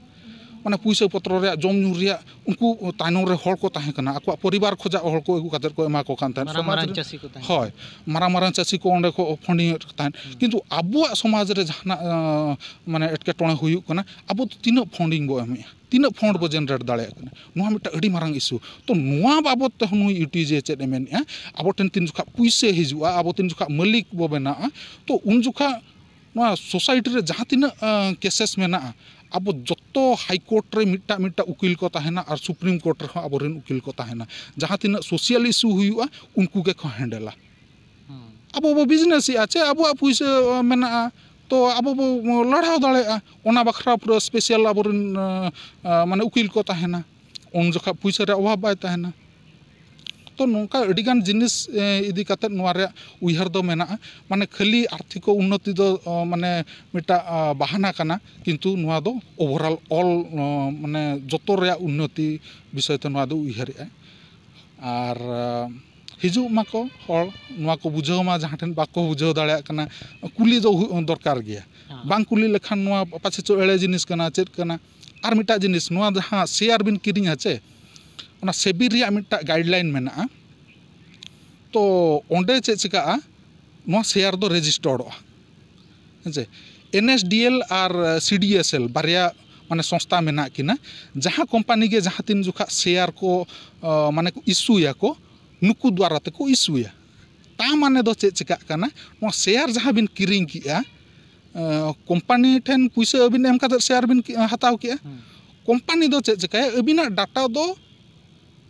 ᱢᱟᱱᱮ ᱯᱩᱭᱥᱟᱹ ᱯᱚᱛᱨᱚ ᱨᱮᱭᱟᱜ, ᱡᱚᱢ ᱧᱩ ᱨᱮᱭᱟᱜ, ᱩᱱᱠᱩ ᱛᱟᱭᱱᱚᱢ ᱨᱮ ᱦᱚᱲ ᱠᱚ ᱛᱟᱦᱮᱸ ᱠᱟᱱᱟ, ᱟᱠᱚᱣᱟᱜ ᱯᱚᱨᱤᱵᱟᱨ ᱠᱷᱚᱡᱟᱜ ᱦᱚᱲ ᱠᱚ ᱟᱹᱜᱩ ᱠᱟᱛᱮᱫ ᱠᱚ ᱮᱢᱟ ᱠᱚ ᱠᱟᱱ ᱛᱟᱦᱮᱸᱫ᱾ ᱢᱟᱨᱟᱝ ᱥᱚᱢᱟᱡᱽ ᱢᱟᱨᱟᱝ ᱨᱮ, ᱪᱟᱹᱥᱤ ᱠᱚ ᱛᱟᱦᱮᱸ ᱦᱳᱭ, ᱠᱟᱱᱟ᱾ ᱢᱟᱨᱟᱝ ᱢᱟᱨᱟᱝ ᱪᱟᱹᱥᱤ ᱠᱚ ᱚᱸᱰᱮ ᱠᱚ ᱯᱷᱟᱱᱰᱤᱝ ᱮᱫ ᱠᱚ ᱛᱟᱦᱮᱸᱫ᱾ ᱦᱩᱸ᱾ ᱠᱤᱱᱛᱩ ᱟᱵᱚᱣᱟᱜ ᱥᱚᱢᱟᱡᱽ ᱨᱮ ᱡᱟᱦᱟᱱᱟᱜ, ᱚ, ᱢᱟᱱᱮ ᱮᱴᱠᱮᱴᱚᱬᱮ ᱦᱩᱭᱩᱜ ᱠᱟᱱᱟ, ᱟᱵᱚ ᱫᱚ ᱛᱤᱱᱟᱹᱜ ᱯᱷᱟᱱᱰᱤᱝ ᱵᱚ ᱮᱢᱮᱜᱼᱟ, ᱛᱤᱱᱟᱹᱜ ᱯᱷᱚᱱᱰ ᱵᱚ ᱡᱮᱱᱟᱨᱮᱴ ᱫᱟᱲᱮᱭᱟᱜ ᱠᱟᱱᱟ, ᱱᱚᱣᱟ ᱢᱤᱫᱴᱟᱝ ᱟᱹᱰᱤ ᱢᱟᱨᱟᱝ ᱤᱥᱩ᱾ ᱛᱚ ᱱᱚᱣᱟ ᱵᱟᱵᱚᱫ ᱛᱮᱦᱚᱸ ᱱᱩᱭ ᱤᱭᱩ ᱴᱤ ᱡᱮ ᱪᱮᱫ ᱮ ᱢᱮᱱᱮᱫᱼᱟ, ᱟᱵᱚ ᱴᱷᱮᱱ ᱛᱤᱱ ᱡᱚᱠᱷᱟᱜ ᱯᱩᱭᱥᱟᱹ ᱦᱤᱡᱩᱜᱼᱟ, ᱟᱵᱚ ᱛᱤᱱ ᱡᱚᱠᱷᱟᱜ ᱢᱟᱹᱞᱤᱠ ᱵᱚ ᱵᱮᱱᱟᱜᱼᱟ, ᱛᱚ ᱩᱱ ᱡᱚᱠᱷᱟᱜ ᱱᱚᱣᱟ ᱥᱳᱥᱟᱭᱴᱤ ᱨᱮ ᱡᱟᱦᱟᱸ ᱛᱤᱱᱟᱹᱜ, ᱟᱸ, ᱠᱮᱥᱮᱥ ᱢᱮᱱᱟᱜᱼᱟ, ᱟᱵᱚ ᱡᱚᱛᱚ ᱦᱟᱭ ᱠᱳᱨᱴ ᱨᱮ ᱢᱤᱫᱴᱟᱜ ᱢᱤᱫᱴᱟᱜ ᱩᱠᱤᱞ ᱠᱚ ᱛᱟᱦᱮᱱᱟ ᱟᱨ ᱥᱩᱯᱨᱤᱢ ᱠᱳᱨᱴ ᱨᱮᱦᱚᱸ ᱟᱵᱚᱨᱮᱱ ᱩᱠᱤᱞ ᱠᱚ ᱛᱟᱦᱮᱱᱟ᱾ ᱡᱟᱦᱟᱸ ᱛᱤᱱᱟᱹᱜ ᱥᱳᱥᱤᱭᱟᱞ ᱤᱥᱩ ᱦᱩᱭᱩᱜᱼᱟ, ᱩᱱᱠᱩ ᱜᱮᱠᱚ ᱦᱮᱱᱰᱮᱞᱟ᱾ ᱦᱩᱸ᱾ ᱟᱵᱚ ᱵᱚ ᱵᱤᱡᱽᱱᱮᱥᱮᱜᱼᱟ, ᱪᱮ ᱟᱵᱚᱣᱟᱜ ᱯᱩᱭᱥᱟᱹ ᱢᱮᱱᱟᱜᱼᱟ, ᱛᱚ ᱟᱵᱚ ᱵᱚ ᱞᱟᱲᱦᱟᱣ ᱫᱟᱲᱮᱭᱟᱜᱼᱟ᱾ ᱚᱱᱟ ᱵᱟᱠᱷᱨᱟ ᱯᱩᱨᱟᱹ ᱥᱯᱮᱥᱟᱞ ᱟᱵᱚᱨᱮᱱ, ᱟᱸ, ᱟᱸ, ᱢᱟᱱᱮ ᱩᱠᱤᱞ ᱠᱚ ᱛᱟᱦᱮᱱᱟ, ᱩᱱ ᱡᱚᱠᱷᱟᱜ ᱯᱩᱭᱥᱟᱹ ᱨᱮᱭᱟᱜ ᱚᱵᱷᱟᱵᱽ ᱵᱟᱭ ᱛᱟᱦᱮᱱᱟ᱾ ᱛᱚ ᱱᱚᱝᱠᱟ ᱟᱹᱰᱤᱜᱟᱱ ᱡᱤᱱᱤᱥ, ᱮ, ᱤᱫᱤ ᱠᱟᱛᱮᱫ ᱱᱚᱣᱟ ᱨᱮᱭᱟᱜ ᱩᱭᱦᱟᱹᱨ ᱫᱚ ᱢᱮᱱᱟᱜᱼᱟ᱾ ᱢᱟᱱᱮ ᱠᱷᱟᱹᱞᱤ ᱟᱨᱛᱷᱤᱠᱚ ᱩᱱᱱᱚᱛᱤ ᱫᱚ, ᱚ, ᱢᱟᱱᱮ ᱢᱤᱫᱴᱟᱜ, ᱟ, ᱵᱟᱦᱟᱱᱟ ᱠᱟᱱᱟ, ᱠᱤᱱᱛᱩ ᱱᱚᱣᱟ ᱫᱚ ᱳᱵᱷᱟᱨᱚᱞ ᱚᱞ, ᱚ, ᱢᱟᱱᱮ ᱡᱚᱛᱚ ᱨᱮᱭᱟᱜ ᱩᱱᱱᱚᱛᱤ ᱵᱤᱥᱚᱭ ᱛᱮ ᱱᱚᱣᱟ ᱫᱚ ᱩᱭᱦᱟᱹᱨᱮᱜᱼᱟᱭ᱾ ᱟᱨ, ᱟ, ᱦᱤᱡᱩᱜ ᱢᱟᱠᱚ ᱦᱚᱲ, ᱱᱚᱣᱟ ᱠᱚ ᱵᱩᱡᱷᱟᱹᱣ ᱢᱟ, ᱡᱟᱦᱟᱸ ᱴᱷᱮᱱ ᱵᱟᱠᱚ ᱵᱩᱡᱷᱟᱹᱣ ᱫᱟᱲᱮᱭᱟᱜ ᱠᱟᱱᱟ, ᱠᱩᱞᱤ ᱫᱚ ᱦᱩᱭᱩᱜ ᱫᱚᱨᱠᱟᱨ ᱜᱮᱭᱟ᱾ ᱦᱮᱸ᱾ ᱵᱟᱝ ᱠᱩᱞᱤ ᱞᱮᱠᱷᱟᱱ ᱱᱚᱣᱟ ᱯᱟᱪᱷᱮ ᱪᱚ ᱮᱲᱮ ᱡᱤᱱᱤᱥ ᱠᱟᱱᱟ, ᱪᱮᱫ ᱠᱟᱱᱟ᱾ ᱟᱨ ᱢᱤᱫᱴᱟᱜ ᱡᱤᱱᱤᱥ, ᱱᱚᱣᱟ ᱡᱟᱦᱟᱸ ᱥᱮᱭᱟᱨ ᱵᱤᱱ ᱠᱤᱨᱤᱧᱟ ᱪᱮ, ᱚᱱᱟ ᱥᱮᱵᱤ ᱨᱮᱭᱟᱜ ᱢᱤᱫᱴᱟᱜ ᱜᱟᱭᱤᱰᱞᱟᱭᱤᱱ ᱢᱮᱱᱟᱜᱼᱟ᱾ ᱛᱚ ᱚᱸᱰᱮ ᱪᱮᱫ ᱪᱤᱠᱟᱹᱜᱼᱟ, ᱱᱚᱣᱟ ᱥᱮᱭᱟᱨ ᱫᱚ ᱨᱮᱡᱤᱥᱴᱟᱨᱚᱜᱼᱟ᱾ ᱦᱮᱸ ᱪᱮ? ᱮᱱ ᱮᱥ ᱰᱤ ᱮᱞ ᱟᱨ ᱥᱤ ᱰᱤ ᱮᱥ ᱮᱞ ᱵᱟᱨᱭᱟ ᱢᱟᱱᱮ ᱥᱚᱝᱥᱛᱷᱟ ᱢᱮᱱᱟᱜ ᱠᱤᱱᱟ᱾ ᱡᱟᱦᱟᱸ ᱠᱳᱢᱯᱟᱱᱤ ᱜᱮ ᱡᱟᱦᱟᱸ ᱛᱤᱱ ᱡᱚᱠᱷᱟᱜ ᱥᱮᱭᱟᱨ ᱠᱚ, ᱚ, ᱢᱟᱱᱮ ᱠᱚ ᱤᱥᱩᱭᱟᱠᱚ, ᱱᱩᱠᱩ ᱫᱣᱟᱨᱟ ᱛᱮᱠᱚ ᱤᱥᱩᱭᱟ᱾ ᱛᱟ ᱢᱟᱱᱮ ᱫᱚ ᱪᱮᱫ ᱪᱤᱠᱟᱹᱜ ᱠᱟᱱᱟ, ᱱᱚᱣᱟ ᱥᱮᱭᱟᱨ ᱡᱟᱦᱟᱸ ᱵᱤᱱ ᱠᱤᱨᱤᱧ ᱠᱮᱜᱼᱟ, ᱮ, ᱠᱳᱢᱯᱟᱱᱤ ᱴᱷᱮᱱ ᱯᱩᱭᱥᱟᱹ ᱟᱹᱵᱤᱱ ᱮᱢ ᱠᱟᱛᱮᱫ ᱥᱮᱭᱟᱨ ᱵᱤᱱ ᱠᱤ-, ᱦᱟᱛᱟᱣ ᱠᱮᱜᱼᱟ᱾ ᱦᱩᱸ᱾ ᱠᱳᱢᱯᱟᱱᱤ ᱫᱚ ᱪᱮᱫ ᱪᱤᱠᱟᱹᱭᱟ, ᱟᱹᱵᱤᱱᱟᱜ ᱰᱟᱴᱟ ᱫᱚ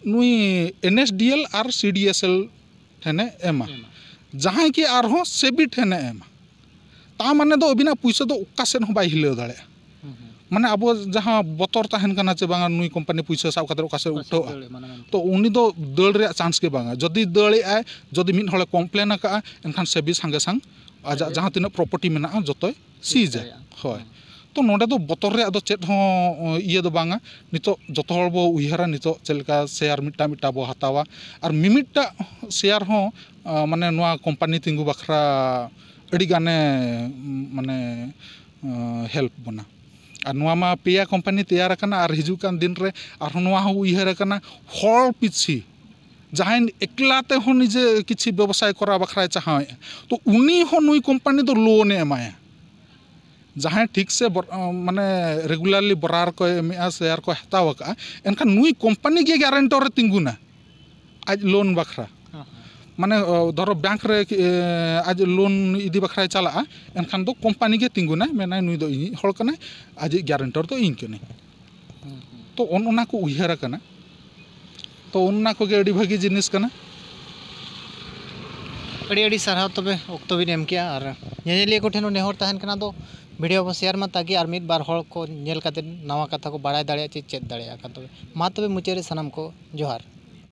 ᱱᱩᱭ ᱮᱱ ᱮᱥ ᱰᱤ ᱮᱞ ᱟᱨ ᱥᱤ ᱰᱤ ᱮᱥ ᱮᱞ ᱴᱷᱮᱱᱮ ᱮᱢᱟ᱾ ᱮᱢᱟ᱾ ᱡᱟᱦᱟᱸᱭ ᱜᱮ ᱟᱨᱦᱚᱸ ᱥᱮᱵᱤ ᱴᱷᱮᱱᱮ ᱮᱢᱟ, ᱛᱟ ᱢᱟᱱᱮ ᱫᱚ ᱟᱹᱵᱤᱱᱟᱜ ᱯᱩᱭᱥᱟᱹ ᱫᱚ ᱚᱠᱟ ᱥᱮᱫ ᱦᱚᱸ ᱵᱟᱭ ᱦᱤᱞᱟᱹᱣ ᱫᱟᱲᱮᱭᱟᱜᱼᱟ᱾ ᱦᱩᱸ, ᱦᱩᱸ᱾ ᱢᱟᱱᱮ ᱟᱵᱚ ᱡᱟᱦᱟᱸ ᱵᱚᱛᱚᱨ ᱛᱟᱦᱮᱱ ᱠᱟᱱᱟ ᱡᱮ ᱵᱟᱝᱟ ᱱᱩᱭ ᱠᱳᱢᱯᱟᱱᱤ ᱯᱩᱭᱥᱟᱹ ᱥᱟᱵ ᱠᱟᱛᱮ ᱚᱠᱟ ᱥᱮᱫ ᱯᱩᱭᱥᱟᱹ ᱩᱴᱷᱟᱹᱜᱼᱟ, ᱫᱟᱹᱲ ᱮᱢᱟᱱ ᱮᱢᱟᱱ᱾ ᱛᱚ ᱩᱱᱤ ᱫᱚ ᱫᱟᱹᱲ ᱨᱮᱭᱟᱜ ᱪᱟᱱᱥ ᱜᱮ ᱵᱟᱝᱟ᱾ ᱡᱩᱫᱤ ᱫᱟᱹᱲᱮᱜᱼᱟᱭ, ᱡᱩᱫᱤ ᱢᱤᱫ ᱦᱚᱲᱮ ᱠᱚᱢᱯᱞᱮᱱ ᱟᱠᱟᱫᱼᱟ, ᱮᱱᱠᱷᱟᱱ ᱥᱮᱵᱤ ᱥᱟᱸᱜᱮ ᱥᱟᱝ ᱟᱡᱟᱜ ᱥᱮᱵᱤ ᱡᱟᱦᱟᱸ ᱛᱤᱱᱟᱹᱜ ᱯᱨᱚᱯᱟᱨᱴᱤ ᱢᱮᱱᱟᱜᱼᱟ ᱡᱚᱛᱚᱭ ᱥᱤᱡᱟ᱾ ᱫᱟᱲᱮᱭᱟᱜᱼᱟ᱾ ᱦᱳᱭ᱾ ᱦᱩᱸ᱾ ᱛᱚ ᱱᱚᱰᱮ ᱫᱚ ᱵᱚᱛᱚᱨ ᱨᱮᱭᱟᱜ ᱫᱚ ᱪᱮᱫ ᱦᱚᱸ ᱤᱭᱟᱹ ᱫᱚ ᱵᱟᱝᱟ᱾ ᱱᱤᱛᱚᱜ ᱡᱚᱛᱚ ᱦᱚᱲ ᱵᱚ ᱩᱭᱦᱟᱹᱨᱟ, ᱱᱤᱛᱚᱜ ᱪᱮᱫ ᱞᱮᱠᱟ ᱥᱮᱭᱟᱨ ᱢᱤᱫᱴᱟᱝ ᱢᱤᱫᱴᱟᱝ ᱵᱚ ᱦᱟᱛᱟᱣᱟ, ᱟᱨ ᱢᱤᱢᱤᱫᱴᱟᱜ ᱥᱮᱭᱟᱨ ᱦᱚᱸ, ᱟ, ᱢᱟᱱᱮ ᱱᱚᱣᱟ ᱠᱳᱢᱯᱟᱱᱤ ᱛᱤᱸᱜᱩ ᱵᱟᱠᱷᱨᱟ ᱟᱹᱰᱤ ᱜᱟᱱᱮ, ᱩᱢ, ᱢᱟᱱᱮ, ᱟ, ᱦᱮᱞᱯ ᱵᱚᱱᱟ᱾ ᱟᱨ ᱱᱚᱣᱟ ᱢᱟ ᱯᱮᱭᱟ ᱠᱳᱢᱯᱟᱱᱤ ᱛᱮᱭᱟᱨ ᱟᱠᱟᱱᱟ, ᱟᱨ ᱦᱤᱡᱩᱜ ᱠᱟᱱ ᱫᱤᱱ ᱨᱮ ᱟᱨᱦᱚᱸ ᱱᱚᱣᱟ ᱦᱚᱸ ᱩᱭᱦᱟᱹᱨ ᱟᱠᱟᱱᱟ, ᱦᱚᱲ ᱯᱤᱪᱷᱤ ᱡᱟᱦᱟᱸᱭ ᱮᱠᱞᱟ ᱛᱮᱦᱚᱸ ᱱᱤᱡᱮ ᱠᱤᱪᱷᱤ ᱵᱮᱵᱚᱥᱟᱭ ᱠᱚᱨᱟᱣ ᱵᱟᱠᱷᱨᱟᱭ ᱪᱟᱦᱟᱣᱮᱫᱼᱟ, ᱛᱚ ᱩᱱᱤ ᱦᱚᱸ ᱱᱩᱭ ᱠᱳᱢᱯᱟᱱᱤ ᱫᱚ ᱞᱳᱱ ᱮ ᱮᱢᱟᱭᱟ᱾ ᱡᱟᱦᱟᱸᱭ ᱴᱷᱤᱠ ᱥᱮ ᱵᱚᱨ-, ᱢᱟᱱᱮ ᱨᱮᱜᱩᱞᱟᱨᱞᱤ ᱵᱚᱨᱟᱨ ᱠᱚᱭ ᱮᱢᱮᱜᱼᱟ, ᱥᱮᱭᱟᱨ ᱠᱚᱭ ᱦᱟᱛᱟᱣ ᱟᱠᱟᱫᱼᱟ, ᱮᱱᱠᱷᱟᱱ ᱱᱩᱭ ᱠᱳᱢᱯᱟᱱᱤ ᱜᱮ ᱜᱮᱨᱮᱱᱴᱚᱨ ᱮ ᱛᱤᱸᱜᱩᱱᱟ ᱟᱡ ᱞᱳᱱ ᱵᱟᱠᱷᱨᱟ᱾ ᱦᱚᱸ, ᱦᱚᱸ᱾ ᱢᱟᱱᱮ, ᱚ, ᱫᱷᱚᱨᱚ ᱵᱮᱝᱠ ᱨᱮ, ᱮ, ᱟᱡ ᱞᱳᱱ ᱤᱫᱤ ᱵᱟᱠᱷᱨᱟᱭ ᱪᱟᱞᱟᱜᱼᱟ, ᱮᱱᱠᱷᱟᱱ ᱫᱚ ᱠᱳᱢᱯᱟᱱᱤ ᱜᱮ ᱛᱤᱸᱜᱩᱱᱟᱭ, ᱢᱮᱱᱟᱭ, "ᱱᱩᱭ ᱫᱚ ᱤᱧᱤᱡ ᱦᱚᱲ ᱠᱟᱱᱟᱭ, ᱟᱡᱤᱡ ᱜᱮᱨᱮᱱᱴᱚᱨ ᱫᱚ ᱤᱧ ᱠᱟᱹᱱᱟᱹᱧ᱾" ᱦᱩᱸ, ᱦᱩᱸ᱾ ᱛᱚ ᱚᱱ ᱚᱱᱟ ᱠᱚ ᱩᱭᱦᱟᱹᱨ ᱟᱠᱟᱱᱟ᱾ ᱛᱚ ᱚᱱᱟ ᱠᱚᱜᱮ ᱟᱹᱰᱤ ᱵᱷᱟᱹᱜᱤ ᱡᱤᱱᱤᱥ ᱠᱟᱱᱟ᱾ ᱟᱹᱰᱤ ᱟᱹᱰᱤ ᱥᱟᱨᱦᱟᱣ ᱛᱚᱵᱮ ᱚᱠᱛᱚ ᱵᱤᱱ ᱮᱢ ᱠᱮᱜᱼᱟ, ᱟᱨ ᱧᱮᱧᱮᱞᱤᱭᱟᱹ ᱠᱚᱴᱷᱮᱱ ᱦᱚᱸ ᱱᱮᱦᱚᱨ ᱛᱟᱦᱮᱱ ᱠᱟᱱᱟ ᱫᱚ ᱵᱷᱤᱰᱤᱭᱳ ᱵᱚ ᱥᱮᱭᱟᱨ ᱢᱟ, ᱛᱟᱠᱤ ᱟᱨ ᱢᱤᱫ ᱵᱟᱨ ᱦᱚᱲ ᱠᱚ ᱧᱮᱞ ᱠᱟᱛᱮ ᱱᱟᱣᱟ ᱠᱟᱛᱷᱟ ᱠᱚ ᱵᱟᱲᱟᱭ ᱫᱟᱲᱮᱭᱟᱜ ᱪᱮ ᱪᱮᱫ ᱫᱟᱲᱮᱭᱟᱜ ᱠᱟᱱ᱾ ᱛᱚᱵᱮ ᱢᱟ ᱛᱚᱵᱮ ᱢᱩᱪᱟᱹᱫ ᱨᱮ ᱥᱟᱱᱟᱢ ᱠᱚ ᱡᱚᱦᱟᱨ᱾